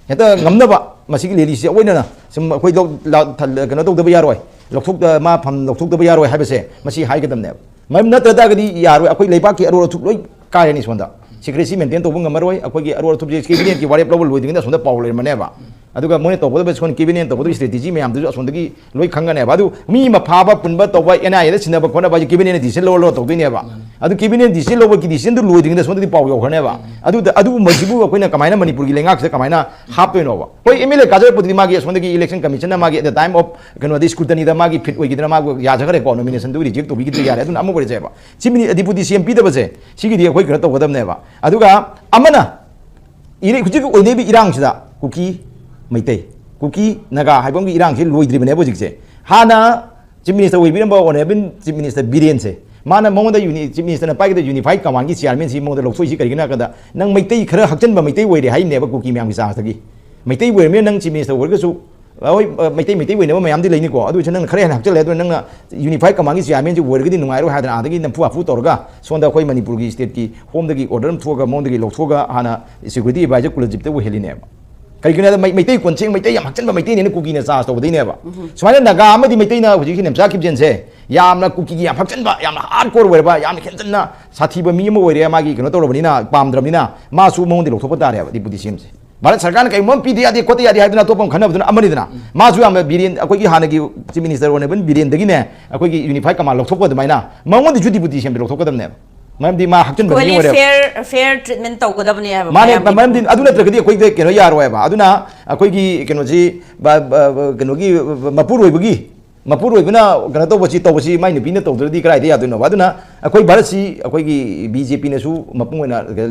ꯍꯦꯛꯇ ꯉꯝꯅꯕ ꯃꯁꯤꯒꯤ ꯔꯦꯂꯤꯁꯤ ꯑꯣꯏꯅꯅ ꯁꯨꯝ ꯑꯩꯈꯣꯏ ꯂꯧ- ꯂꯥ- ꯊꯜ- ꯀꯩꯅꯣ ꯇꯧꯗꯕ ꯌꯥꯔꯣꯏ꯫ ꯂꯧꯊꯣꯛꯇ ꯃꯥ ꯐꯝ ꯂꯧꯊꯣꯛꯇꯕ ꯌꯥꯔꯣꯏ ꯍꯥꯏꯕꯁꯦ ꯃꯁꯤ ꯍꯥꯏꯒꯗꯕꯅꯦꯕ꯫ ꯃꯔꯝ ꯅꯠꯇ ꯇꯥꯔꯒꯗꯤ ꯌꯥꯔꯣꯏ꯫ ꯑꯩꯈꯣꯏ ꯂꯩꯕꯥꯛꯀꯤ ꯑꯔꯣꯜ ꯑꯊꯨꯞ ꯂꯣꯏ ꯀꯥꯏꯔꯅꯤ ꯁꯣꯝꯗ꯫ ꯁꯤꯀ꯭ꯔꯦꯁꯤ ꯃꯦꯟꯇꯦꯟ ꯇꯧꯕ ꯉꯝꯃꯔꯣꯏ꯫ ꯑꯩꯈꯣꯏꯒꯤ ꯑꯔꯣꯜ ꯑꯊꯨꯞꯁꯦ ꯀꯦꯕꯤꯅꯦꯠꯀꯤ ꯋꯥꯔꯦꯞ ꯂꯧꯕ ꯂꯣꯏꯗ꯭ꯔꯤꯉꯩꯗ ꯑꯁꯣꯝꯗ ꯄꯥꯎ ꯂꯩꯔꯝꯃꯅꯦꯕ꯫ ꯑꯗꯨꯒ ꯃꯣꯏꯅ ꯇꯧꯒꯗꯕ ꯁꯣꯝ ꯀꯦꯕꯤꯅꯦꯠ ꯇꯧꯒꯗꯕ ꯏꯁꯇ꯭ꯔꯦꯇꯦꯖꯤ ꯃꯌꯥꯝꯗꯨꯁꯨ ꯑꯁꯣꯝꯗꯒꯤ ꯂꯣꯏ ꯈꯪꯒꯅꯦꯕ꯫ ꯑꯗꯨ ꯃꯤ ꯃꯐꯥꯕ ꯄꯨꯟꯕ ꯇꯧꯕ ꯑꯦꯟ ꯑꯥꯏ ꯑꯦꯗ ꯁꯤꯟꯅꯕ ꯈꯣꯠꯅꯕ ꯍꯥꯏꯁꯦ ꯀꯦꯕꯤꯅꯦꯠꯅ ꯗꯤꯁꯤꯖꯟ ꯂꯧꯔ ꯂꯧꯔ ꯇꯧꯗꯣꯏꯅꯦꯕ꯫ ꯑꯗꯨ ꯀꯦꯕꯤꯅꯦꯠ ꯗꯤꯁꯤꯖꯟ ꯂꯧꯕꯒꯤ ꯗꯤꯁꯤꯖꯟꯗꯨ ꯂꯣꯏꯗ꯭ꯔꯤꯉꯩꯗ ꯁꯣꯝꯗꯗꯤ ꯄꯥꯎ ꯌꯧꯈ꯭ꯔꯅꯦꯕ꯫ ꯑꯗꯨꯗ ꯑꯗꯨꯒꯨꯝꯕꯁꯤꯕꯨ ꯑꯩꯈꯣꯏꯅ ꯀꯃꯥꯏꯅ ꯃꯅꯤꯄꯨꯔꯒꯤ ꯂꯩꯉꯥꯛꯁꯤꯗ ꯀꯃꯥꯏꯅ ꯍꯥꯞꯇꯣꯏꯅꯣꯕ? ꯍꯣꯏ ꯑꯦꯝ ꯑꯦꯜ ꯑꯦ ꯀꯥꯖꯔꯛꯄꯗꯨꯗꯤ ꯃꯥꯒꯤ ꯑꯁꯣꯝꯗꯒꯤ ꯏꯂꯦꯛꯁꯟ ꯀꯃꯤꯁꯟꯅ ꯃꯥꯒꯤ at the time of ꯀꯩꯅꯣꯗꯤ ꯁ꯭ꯀ꯭ꯔꯨꯇꯅꯤꯗ ꯃꯥꯒꯤ ꯐꯤꯠ ꯑꯣꯏꯈꯤꯗꯅ ꯃꯥꯕꯨ ꯌꯥꯖꯈ꯭ꯔꯦꯀꯣ ꯅꯣꯃꯤꯅꯦꯁꯟꯗꯨ ꯔꯤꯖꯦꯛ ꯇꯧꯕꯤꯈꯤꯗ꯭ꯔꯦ ꯌꯥꯔꯦ ꯑꯗꯨꯅ ꯑꯃ ꯑꯣꯏꯔꯁꯦꯕ꯫ ꯁꯤꯃꯤ ꯗꯤꯄꯨꯇꯤ ꯁꯤ ꯑꯦꯝ ꯄꯤꯗꯕꯁꯦ ꯁꯤꯒꯤꯗꯤ ꯑꯩꯈꯣꯏ ꯀꯩꯅꯣ ꯇꯧꯒꯗꯕꯅꯦꯕ꯫ ꯑꯗꯨꯒ ꯑꯃꯅ ꯏꯔꯩ- ꯍꯧꯖꯤꯛ ꯑꯣꯏꯅꯔꯤꯕ ꯏꯔꯥꯡꯁꯤꯗ ꯀꯨꯀꯤ ꯃꯩꯇꯩ ꯀꯨꯀꯤ ꯅꯥꯒꯥ ꯍꯥꯏꯕ ꯑꯃꯒꯤ ꯏꯔꯥꯡꯁꯤ ꯂꯣꯏꯗ꯭ꯔꯤꯕꯅꯦꯕ ꯍꯧꯖꯤꯛꯁꯦ꯫ ꯍꯥꯟꯅ ꯆꯤꯐ ꯃꯤꯅꯤꯁꯇꯔ ꯑꯣꯏꯕꯤꯔꯝꯕ ꯑꯣꯅꯔꯦꯕꯜ ꯆꯤꯐ ꯃꯤꯅꯤꯁꯇꯔ ꯕꯤꯔꯦꯟꯁꯦ ꯃꯥꯅ ꯃꯉꯣꯟꯗ ꯌꯨꯅꯤ ꯆꯤꯐ ꯃꯤꯅꯤꯁꯇꯔꯅ ꯄꯥꯏꯒꯗꯕ ꯌꯨꯅꯤꯐꯥꯏꯠ ꯀꯃꯥꯟꯒꯤ ꯆꯤꯌꯥꯔꯃꯦꯟꯁꯤ ꯃꯉꯣꯟꯗ ꯂꯧꯊꯣꯛꯏꯁꯤ ꯀꯔꯤꯒꯤꯅꯣ ꯍꯥꯏ ꯀꯥꯟꯗ ꯅꯪ ꯃꯩꯇꯩ ꯈꯔ ꯍꯛꯆꯟꯕ ꯃꯩꯇꯩ ꯑꯣꯏꯔꯦ ꯍꯥꯏꯅꯦꯕ ꯀꯨꯀꯤ ꯃꯌꯥꯝꯒꯤ ꯆꯥꯡꯁꯤꯗꯒꯤ꯫ ꯃꯩꯇꯩ ꯑꯣꯏꯔꯕꯅꯤꯅ ꯅꯪ ꯆꯤꯐ ꯃꯤꯅꯤꯁꯇꯔ ꯑꯣꯏꯔꯒꯁꯨ ꯍꯣꯏ, ꯑ, ꯃꯩꯇꯩ ꯃꯩꯇꯩ ꯑꯣꯏꯅꯕ ꯃꯌꯥꯝꯗꯤ ꯂꯩꯅꯤꯀꯣ꯫ ꯑꯗꯨ ꯑꯣꯏꯔꯁꯨ ꯅꯪꯅ ꯈꯔ ꯍꯦꯟꯅ ꯍꯛꯆꯜꯂꯦ꯫ ꯑꯗꯨꯅ ꯅꯪꯅ ꯌꯨꯅꯤꯐꯥꯏꯠ ꯀꯃꯥꯟꯒꯤ ꯆꯤꯌꯥꯔꯃꯦꯟꯁꯤ ꯑꯣꯏꯔꯒꯗꯤ ꯅꯨꯡꯉꯥꯏꯔꯣꯏ ꯍꯥꯏꯗꯅ ꯑꯥꯗꯒꯤ ꯅꯝꯐꯨ ꯍꯥꯐꯨ ꯇꯧꯔꯒ ꯁꯣꯝꯗ ꯑꯩꯈꯣꯏ ꯃꯅꯤꯄꯨꯔꯒꯤ ꯁ꯭ꯇꯦꯠꯀꯤ ꯍꯣꯝꯗꯒꯤ ꯑꯣꯔꯗꯔ ꯑꯃ ꯊꯣꯛꯑꯒ ꯃꯉꯣꯟꯗꯒꯤ ꯂꯧꯊꯣꯛꯑꯒ ꯍꯥꯟꯅ ꯁꯦꯀ꯭ꯌꯨꯔꯤꯇꯤ ꯑꯦꯗꯚꯥꯏꯖꯔ ꯀꯨꯂꯖꯤꯠꯇ ꯑꯣꯏꯍꯜꯂꯤꯅꯦꯕ꯫ ꯀꯩꯒꯤꯅꯣ ꯍꯥꯏꯕꯗ ꯃꯩ- ꯃꯩꯇꯩ ꯀꯣꯟꯁꯦꯡ ꯃꯩꯇꯩ ꯌꯥꯝ ꯍꯛꯆꯟꯕ ꯃꯩꯇꯩꯅꯦꯅ ꯀꯨꯀꯤꯅ ꯆꯥꯔꯖ ꯇꯧꯕꯗꯩꯅꯦꯕ꯫ ꯁꯨꯃꯥꯏꯅ ꯅꯥꯒꯥ ꯑꯃꯗꯤ ꯃꯩꯇꯩꯅ ꯍꯧꯖꯤꯛꯀꯤ ꯅꯦꯝꯆꯥ ꯀꯤꯞꯖꯦꯟꯁꯦ ꯌꯥꯝꯅ ꯀꯨꯀꯤꯒꯤ ꯌꯥꯝ ꯍꯛꯆꯟꯕ ꯌꯥꯝꯅ ꯍꯥꯔꯗ ꯀꯣꯔ ꯑꯣꯏꯔꯕ ꯌꯥꯝꯅ ꯍꯦꯟꯖꯟꯅ ꯁꯥꯊꯤꯕ ꯃꯤ ꯑꯃ ꯑꯣꯏꯔꯦ꯫ ꯃꯥꯒꯤ ꯀꯩꯅꯣ ꯇꯧꯔꯕꯅꯤꯅ ꯄꯥꯝꯗ꯭ꯔꯕꯅꯤꯅ ꯃꯥꯁꯨ ꯃꯉꯣꯟꯗ ꯂꯧꯊꯣꯛꯄ ꯇꯥꯔꯦꯕ ꯗꯤꯄꯨꯇꯤ ꯁꯤ ꯑꯦꯝꯁꯦ꯫ ꯚꯥꯔꯠ ꯁꯔꯀꯥꯔꯅ ꯀꯩꯒꯨꯝꯕ ꯑꯃ ꯄꯤꯗ ꯌꯥꯗꯦ ꯈꯣꯠꯇ ꯌꯥꯗꯦ ꯍꯥꯏꯗꯨꯅ ꯑꯇꯣꯞꯄ ꯑꯃ ꯈꯟꯅꯕꯗꯨꯅ ꯑꯃꯅꯤꯗꯅ꯫ ꯃꯥꯁꯨ ꯌꯥꯝꯅ ꯕꯤꯔꯦꯟ ꯑꯩꯈꯣꯏꯒꯤ ꯍꯥꯟꯅꯒꯤ ꯆꯤꯐ ꯃꯤꯅꯤꯁꯇꯔ ꯑꯣꯏꯅꯕ ꯕꯤꯔꯦꯟꯗꯒꯤꯅꯦ ꯑꯩꯈꯣꯏꯒꯤ ꯌꯨꯅꯤꯐꯥꯏꯠ ꯀꯃꯥꯟ ꯂꯧꯊꯣꯛꯄ ꯑꯗꯨꯃꯥꯏꯅ ꯃꯉꯣꯟꯗꯁꯨ ꯗꯤꯄꯨꯇꯤ ꯁꯤ ꯑꯦꯝꯗ ꯂꯧꯊꯣꯛꯀꯗꯕꯅꯦꯕ꯫ ꯃꯔꯝꯗꯤ ꯃꯥ ꯍꯛꯆꯤꯟꯕ ꯃꯤ Equally ꯑꯣꯏꯔꯦꯕ꯫ Fair fair treatment ꯇꯧꯒꯗꯕꯅꯦ ꯍꯥꯏꯕ ꯃꯥꯅꯦ꯫ ꯃꯌꯥꯝꯒꯤ꯫ ꯃꯔꯝꯗꯤ ꯑꯗꯨ ꯅꯠꯇ꯭ꯔꯒꯗꯤ ꯑꯩꯈꯣꯏꯗ ꯀꯩꯅꯣ ꯌꯥꯔꯣꯏꯕ꯫ ꯑꯗꯨꯅ ꯑꯩꯈꯣꯏꯒꯤ ꯀꯩꯅꯣꯁꯤ ꯕ- ꯕ- ꯕ- ꯀꯩꯅꯣꯒꯤ ꯃꯄꯨꯔꯣꯏꯕꯒꯤ ꯃꯄꯨꯔꯣꯏꯕꯅ ꯀꯩꯅꯣ ꯇꯧꯕꯁꯤ ꯇꯧꯕꯁꯤ ꯃꯥꯏ ꯅꯨꯄꯤꯅ ꯇꯧꯗ꯭ꯔꯗꯤ ꯀꯗꯥꯏꯗ ꯌꯥꯗꯣꯏꯅꯣꯕ? ꯑꯗꯨꯅ ꯑꯩꯈꯣꯏ ꯚꯥꯔꯠꯁꯤ ꯑꯩꯈꯣꯏꯒꯤ ꯕꯤ ꯖꯦ ꯄꯤꯅꯁꯨ ꯃꯄꯨꯡ ꯑꯣꯏꯅ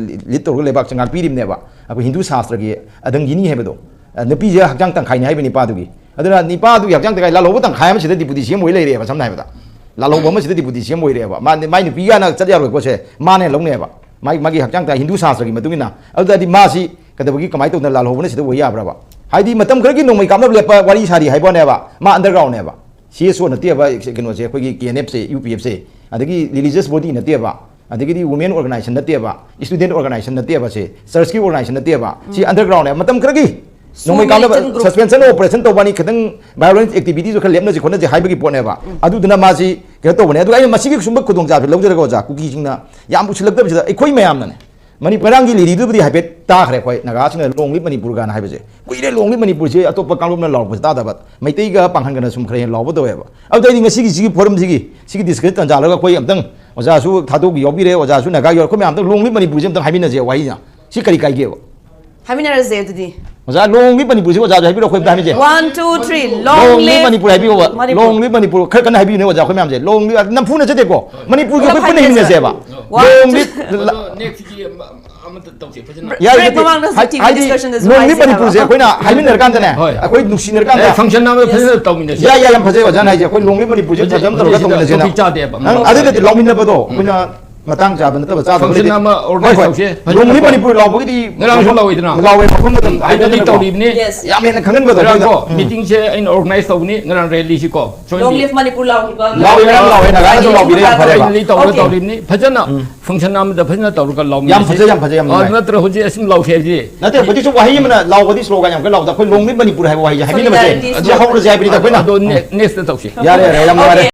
ꯂꯤꯠ ꯇꯧꯔꯒ ꯂꯩꯕꯥꯛꯁꯦ ꯉꯥꯛꯄꯤꯔꯤꯕꯅꯦꯕ꯫ ꯑꯩꯈꯣꯏ ꯍꯤꯟꯗꯨ ꯁꯥꯁꯇ꯭ꯔꯒꯤ ꯑꯗꯪꯒꯤꯅꯤ ꯍꯥꯏꯕꯗꯣ, ꯅꯨꯄꯤꯁꯦ ꯍꯛꯆꯥꯡ ꯇꯪꯈꯥꯏꯅꯤ ꯍꯥꯏꯕ ꯅꯤꯄꯥꯗꯨꯒꯤ꯫ ꯑꯗꯨꯅ ꯅꯤꯄꯥꯗꯨꯒꯤ ꯍꯛꯆꯥꯡ ꯇꯪꯈꯥꯏ, ꯂꯥꯜꯍꯧꯕ ꯇꯪꯈꯥꯏ ꯑꯃꯁꯤꯗ ꯗꯤꯄꯨꯇꯤ ꯁꯤ ꯑꯦꯝ ꯑꯣꯏ ꯂꯩꯔꯦꯕ꯫ ꯁꯝꯅ ꯍꯥꯏꯔꯕꯗ ꯂꯥꯜꯍꯧꯕ ꯑꯃꯁꯤꯗ ꯗꯤꯄꯨꯇꯤ ꯁꯤ ꯑꯦꯝ ꯑꯣꯏꯔꯦꯕ꯫ ꯃꯥ ꯃꯥꯏ ꯅꯨꯄꯤ ꯌꯥꯅ ꯆꯠ ꯌꯥꯔꯣꯏꯀꯣ꯫ ꯁꯦ ꯃꯥꯅ ꯂꯧꯅꯦꯕ꯫ ꯃꯥꯒꯤ ꯃꯥꯒꯤ ꯍꯛꯆꯥꯡ ꯇꯪꯈꯥꯏ ꯍꯤꯟꯗꯨ ꯁꯥꯁꯇ꯭ꯔꯒꯤ ꯃꯇꯨꯡ ꯏꯟꯅ꯫ ꯑꯗꯨ ꯇꯥꯔꯗꯤ ꯃꯥꯁꯤ ꯀꯩꯗꯧꯕꯒꯤ ꯀꯃꯥꯏꯅ ꯇꯧꯗꯅ ꯂꯥꯜꯍꯧꯕꯅ ꯁꯤꯗ ꯑꯣꯏ ꯌꯥꯕ꯭ꯔꯕ? ꯍꯥꯏꯗꯤ ꯃꯇꯝ ꯈꯔꯒꯤ ꯅꯣꯡꯃꯩ ꯀꯥꯞꯅꯕ ꯂꯦꯞꯄ ꯋꯥꯔꯤ ꯁꯥꯔꯤ ꯍꯥꯏꯕ ꯋꯥꯅꯦꯕ꯫ ꯃꯥ ꯑꯟꯗꯔꯒ꯭ꯔꯥꯎꯟꯅꯦꯕ꯫ ꯁꯤ ꯑꯦꯁ ꯑꯣ ꯅꯠꯇꯦꯕ ꯀꯩꯅꯣꯁꯦ, ꯑꯩꯈꯣꯏꯒꯤ ꯀꯦ ꯑꯦꯟ ꯑꯦꯐꯁꯦ, ꯌꯨ ꯄꯤ ꯑꯦꯐꯁꯦ꯫ ꯑꯗꯒꯤ ꯔꯤꯂꯤꯖꯤꯌꯁ ꯕꯣꯗꯤ ꯅꯠꯇꯦꯕ, ꯑꯗꯒꯤꯗꯤ ꯋꯨꯃꯦꯟ ꯑꯣꯔꯒꯅꯥꯏꯖꯦꯁꯟ ꯅꯠꯇꯦꯕ, ꯁ꯭ꯇꯨꯗꯦꯟꯠ ꯑꯣꯔꯒꯅꯥꯏꯖꯦꯁꯟ ꯅꯠꯇꯦꯕ, ꯁꯦ ꯆꯔꯆꯀꯤ ꯑꯣꯔꯒꯅꯥꯏꯖꯦꯁꯟ ꯅꯠꯇꯦꯕ꯫ ꯁꯤ ꯑꯟꯗꯔꯒ꯭ꯔꯥꯎꯟꯅꯦꯕ꯫ ꯃꯇꯝ ꯈꯔꯒꯤ ꯅꯣꯡꯃꯩ ꯀꯥꯞꯅꯕ, Militant group꯫ Suspension of operation ꯇꯧꯕꯅꯤ, ꯈꯤꯇꯪ violence activityꯁꯨ ꯈꯔ ꯂꯦꯞꯅꯁꯤ ꯈꯣꯠꯅꯁꯤ ꯍꯥꯏꯕꯒꯤ ꯄꯣꯠꯅꯦꯕ꯫ ꯑꯗꯨꯗꯨꯅ ꯃꯥꯁꯤ ꯀꯩꯅꯣ ꯇꯧꯕꯅꯦ꯫ ꯑꯗꯨꯒ ꯑꯩꯅ ꯃꯁꯤꯒꯤ ꯁꯨꯝꯕ ꯈꯨꯗꯣꯡꯆꯥꯕꯁꯤ ꯂꯧꯖꯔꯒ ꯑꯣꯖꯥ, ꯀꯨꯀꯤꯁꯤꯡꯅ ꯌꯥꯝ ꯎꯁꯤꯜꯂꯛꯇꯕꯁꯤꯗ ꯑꯩꯈꯣꯏ ꯃꯌꯥꯝꯅꯅꯦ꯫ ꯃꯅꯤ-, ꯉꯔꯥꯡꯒꯤ ꯔꯦꯂꯤꯗꯨꯕꯨꯗꯤ ꯍꯥꯏꯐꯦꯠ ꯇꯥꯈ꯭ꯔꯦ ꯑꯩꯈꯣꯏ ꯅꯥꯒꯥꯁꯤꯡꯅ "Long live ꯃꯅꯤꯄꯨꯔ" ꯀꯥꯏꯅ ꯍꯥꯏꯕꯁꯦ꯫ ꯀꯨꯏꯔꯦ "Long live ꯃꯅꯤꯄꯨꯔꯁꯦ" ꯑꯇꯣꯞꯄ ꯀꯥꯡꯂꯨꯞꯅ ꯂꯥꯎꯔꯛꯄꯁꯦ ꯇꯥꯗꯕ꯫ ꯃꯩꯇꯩꯒ ꯄꯥꯡꯒꯟꯒꯅ ꯁꯨꯝ ꯈꯔ ꯍꯦꯟꯅ ꯂꯥꯎꯕ ꯇꯧꯋꯦꯕ꯫ ꯑꯗꯨꯗ ꯑꯩꯗꯤ ꯉꯁꯤꯒꯤ ꯁꯤꯒꯤ ꯐꯣꯔꯝꯁꯤꯒꯤ, ꯁꯤꯒꯤ ꯗꯤꯁꯀꯁꯟ ꯇꯥꯟꯖꯥ ꯂꯧꯔꯒ ꯑꯩꯈꯣꯏ ꯑꯝꯇꯪ ꯑꯣꯖꯥꯁꯨ ꯊꯥꯗꯣꯛ ꯌꯥꯎꯕꯤꯔꯦ, ꯑꯣꯖꯥꯁꯨ ꯅꯥꯒꯥ ꯌꯥꯎꯔꯦ, ꯑꯩꯈꯣꯏ ꯃꯌꯥꯝ ꯑꯝꯇꯪ "Long live ꯃꯅꯤꯄꯨꯔꯁꯦ" ꯑꯝꯇꯪ ꯍꯥꯏꯃꯤꯟꯅꯁꯦ ꯋꯥꯍꯩꯁꯤꯅ꯫ ꯁꯤ ꯀꯔꯤ ꯀꯥꯏꯒꯦꯕ? ꯍꯥꯏꯃꯤꯟꯅꯔꯁꯦ ꯑꯗꯨꯗꯤ꯫ ꯑꯣꯖꯥ, "Long live ꯃꯅꯤꯄꯨꯔꯁꯦ" ꯑꯣꯖꯥꯁꯨ ꯍꯥꯏꯕꯤꯔꯣ, ꯑꯩꯈꯣꯏ ꯑꯝꯇ ꯍꯥꯏꯃꯤꯟꯅꯁꯦ꯫ One, two, three, "Long live Manipur" ꯍꯥꯏꯕꯤꯌꯣꯕ꯫ Manipur. "Long live Manipur" ꯈꯔ ꯀꯟꯅ ꯍꯥꯏꯕꯤꯌꯨꯅꯦ ꯑꯣꯖꯥ, ꯑꯩꯈꯣꯏ ꯃꯌꯥꯝꯁꯦ꯫ "Long live" ꯅꯝꯐꯨ ꯅꯠꯆꯗꯦꯀꯣ꯫ ꯃꯅꯤꯄꯨꯔꯒꯤ ꯑꯩꯈꯣꯏ ꯄꯨꯟꯅ ꯍꯤꯡꯃꯤꯟꯅꯁꯦꯕ꯫ "Long live" ꯅꯦꯛꯁꯀꯤ ꯑꯃ- ꯑꯃꯇ ꯇꯧꯁꯦ ꯐꯖꯅ꯫ ꯌꯥꯏ, Break ꯌꯥꯏ, ꯃꯃꯥꯡꯗ ꯍꯥꯏ- ꯇꯤ ꯚꯤ ꯍꯥꯏꯗꯤ discussionꯗꯁꯨ "Long live ꯍꯥꯏꯁꯦ ꯃꯅꯤꯄꯨꯔꯁꯦ" ꯍꯥꯏꯕ꯫ ꯑꯩꯈꯣꯏꯅ ꯍꯥꯏꯃꯤꯟꯅꯔꯀꯥꯟꯗꯅꯦ, ꯍꯣꯏ꯫ ꯑꯩꯈꯣꯏ ꯅꯨꯡꯁꯤꯅꯔꯀꯥꯟꯗ꯫ ꯑꯦ, function ꯑꯃ ꯐꯖꯅ ꯇꯧꯃꯤꯟꯅꯁꯤ꯫ ꯌꯥꯏ, ꯌꯥꯏ, ꯌꯥꯝ ꯐꯖꯩ ꯑꯣꯖꯥꯅ ꯍꯥꯏꯁꯦ꯫ ꯑꯩꯈꯣꯏ "Long live ꯃꯅꯤꯄꯨꯔꯁꯦ" ꯐꯖꯅ ꯇꯧꯔꯒ ꯇꯧꯃꯤꯟꯅꯁꯦꯅ꯫ ꯇꯣꯄꯤꯛ ꯆꯥꯗꯦꯕ꯫ ꯅꯪ ꯑꯗꯨꯗꯗꯤ ꯂꯥꯎꯃꯤꯟꯅꯕꯗꯣ ꯑꯩꯈꯣꯏꯅ ꯃꯇꯥꯡ ꯆꯥꯕ ꯅꯠꯇꯕ ꯆꯥꯗꯕ Function ꯂꯩꯇꯦ꯫ ꯑꯃ organize ꯍꯣꯏ, ꯍꯣꯏ꯫ ꯇꯧꯁꯦ꯫ "Long live ꯃꯅꯤꯄꯨꯔ" ꯂꯥꯎꯕꯒꯤꯗꯤ ꯉꯔꯥꯡꯁꯨ ꯂꯥꯎꯋꯤꯗꯅ꯫ ꯂꯥꯎꯋꯦ, ꯃꯐꯝ ꯃꯇꯝ ꯍꯥꯏꯗꯗꯤ ꯈꯥꯏꯗꯣꯛꯇꯅꯀꯣ꯫ ꯇꯧꯔꯤꯕꯅꯤ꯫ Yes꯫ ꯌꯥꯝ ꯍꯦꯟꯅ ꯈꯪꯍꯟꯕꯗꯣ ꯉꯔꯥꯡ ꯀꯣ ꯑꯩꯈꯣꯏꯗ꯫ ꯎꯝ꯫ ꯃꯤꯇꯤꯡꯁꯦ ꯑꯩꯅ organize ꯇꯧꯕꯅꯤ꯫ ꯉꯔꯥꯡ rallyꯁꯤ ꯀꯣ꯫ "Long live Manipur" ꯂꯥꯎꯈꯤꯕ꯫ ꯂꯥꯎꯋꯦ, ꯉꯔꯥꯡ ꯂꯥꯎꯋꯦ, ꯅꯥꯒꯥꯅꯁꯨ ꯂꯥꯎꯕꯤꯔꯦ, ꯌꯥꯝ ꯐꯔꯦꯕ꯫ Rally ꯇꯧꯔ Okay꯫ ꯇꯧꯔꯤꯕꯅꯤ꯫ ꯐꯖꯅ function ꯑꯃꯗ ꯐꯖꯅ ꯇꯧꯔꯒ ꯂꯥꯎꯃꯤꯟꯅꯁꯤ꯫ ꯌꯥꯝ ꯐꯖꯩ, ꯌꯥꯝ ꯐꯖꯩ, ꯌꯥꯝ ꯑ, ꯅꯨꯡꯉꯥꯏ꯫ ꯅꯠꯇ꯭ꯔ ꯍꯧꯖꯤꯛ ꯑꯁꯨꯝ ꯂꯥꯎꯁꯦ ꯍꯥꯏꯕꯁꯤ꯫ ꯅꯠꯇꯦ, ꯍꯧꯖꯤꯛꯁꯨ ꯋꯥꯍꯩ ꯑꯃꯅ ꯂꯥꯎꯕꯗꯤ slogan ꯌꯥꯝ ꯀꯟꯅ ꯂꯥꯎꯗ, ꯑꯩꯈꯣꯏ "Long live ꯃꯅꯤꯄꯨꯔ" ꯍꯥꯏꯕ ꯋꯥꯍꯩꯁꯦ ꯍꯥꯏꯃꯤꯟꯅꯕꯁꯦ꯫ Solidarity ꯁꯤ ꯍꯧꯔꯁꯦ ꯍꯥꯏꯕꯅꯤꯗ ꯑꯩꯈꯣꯏꯅ꯫ ꯑꯗꯣ ne- next ꯇꯧꯁꯤ꯫ ꯌꯥꯔꯦ, ꯌꯥꯔꯦ, ꯌꯥꯝ ꯅꯨꯡꯉꯥꯏꯔꯦ꯫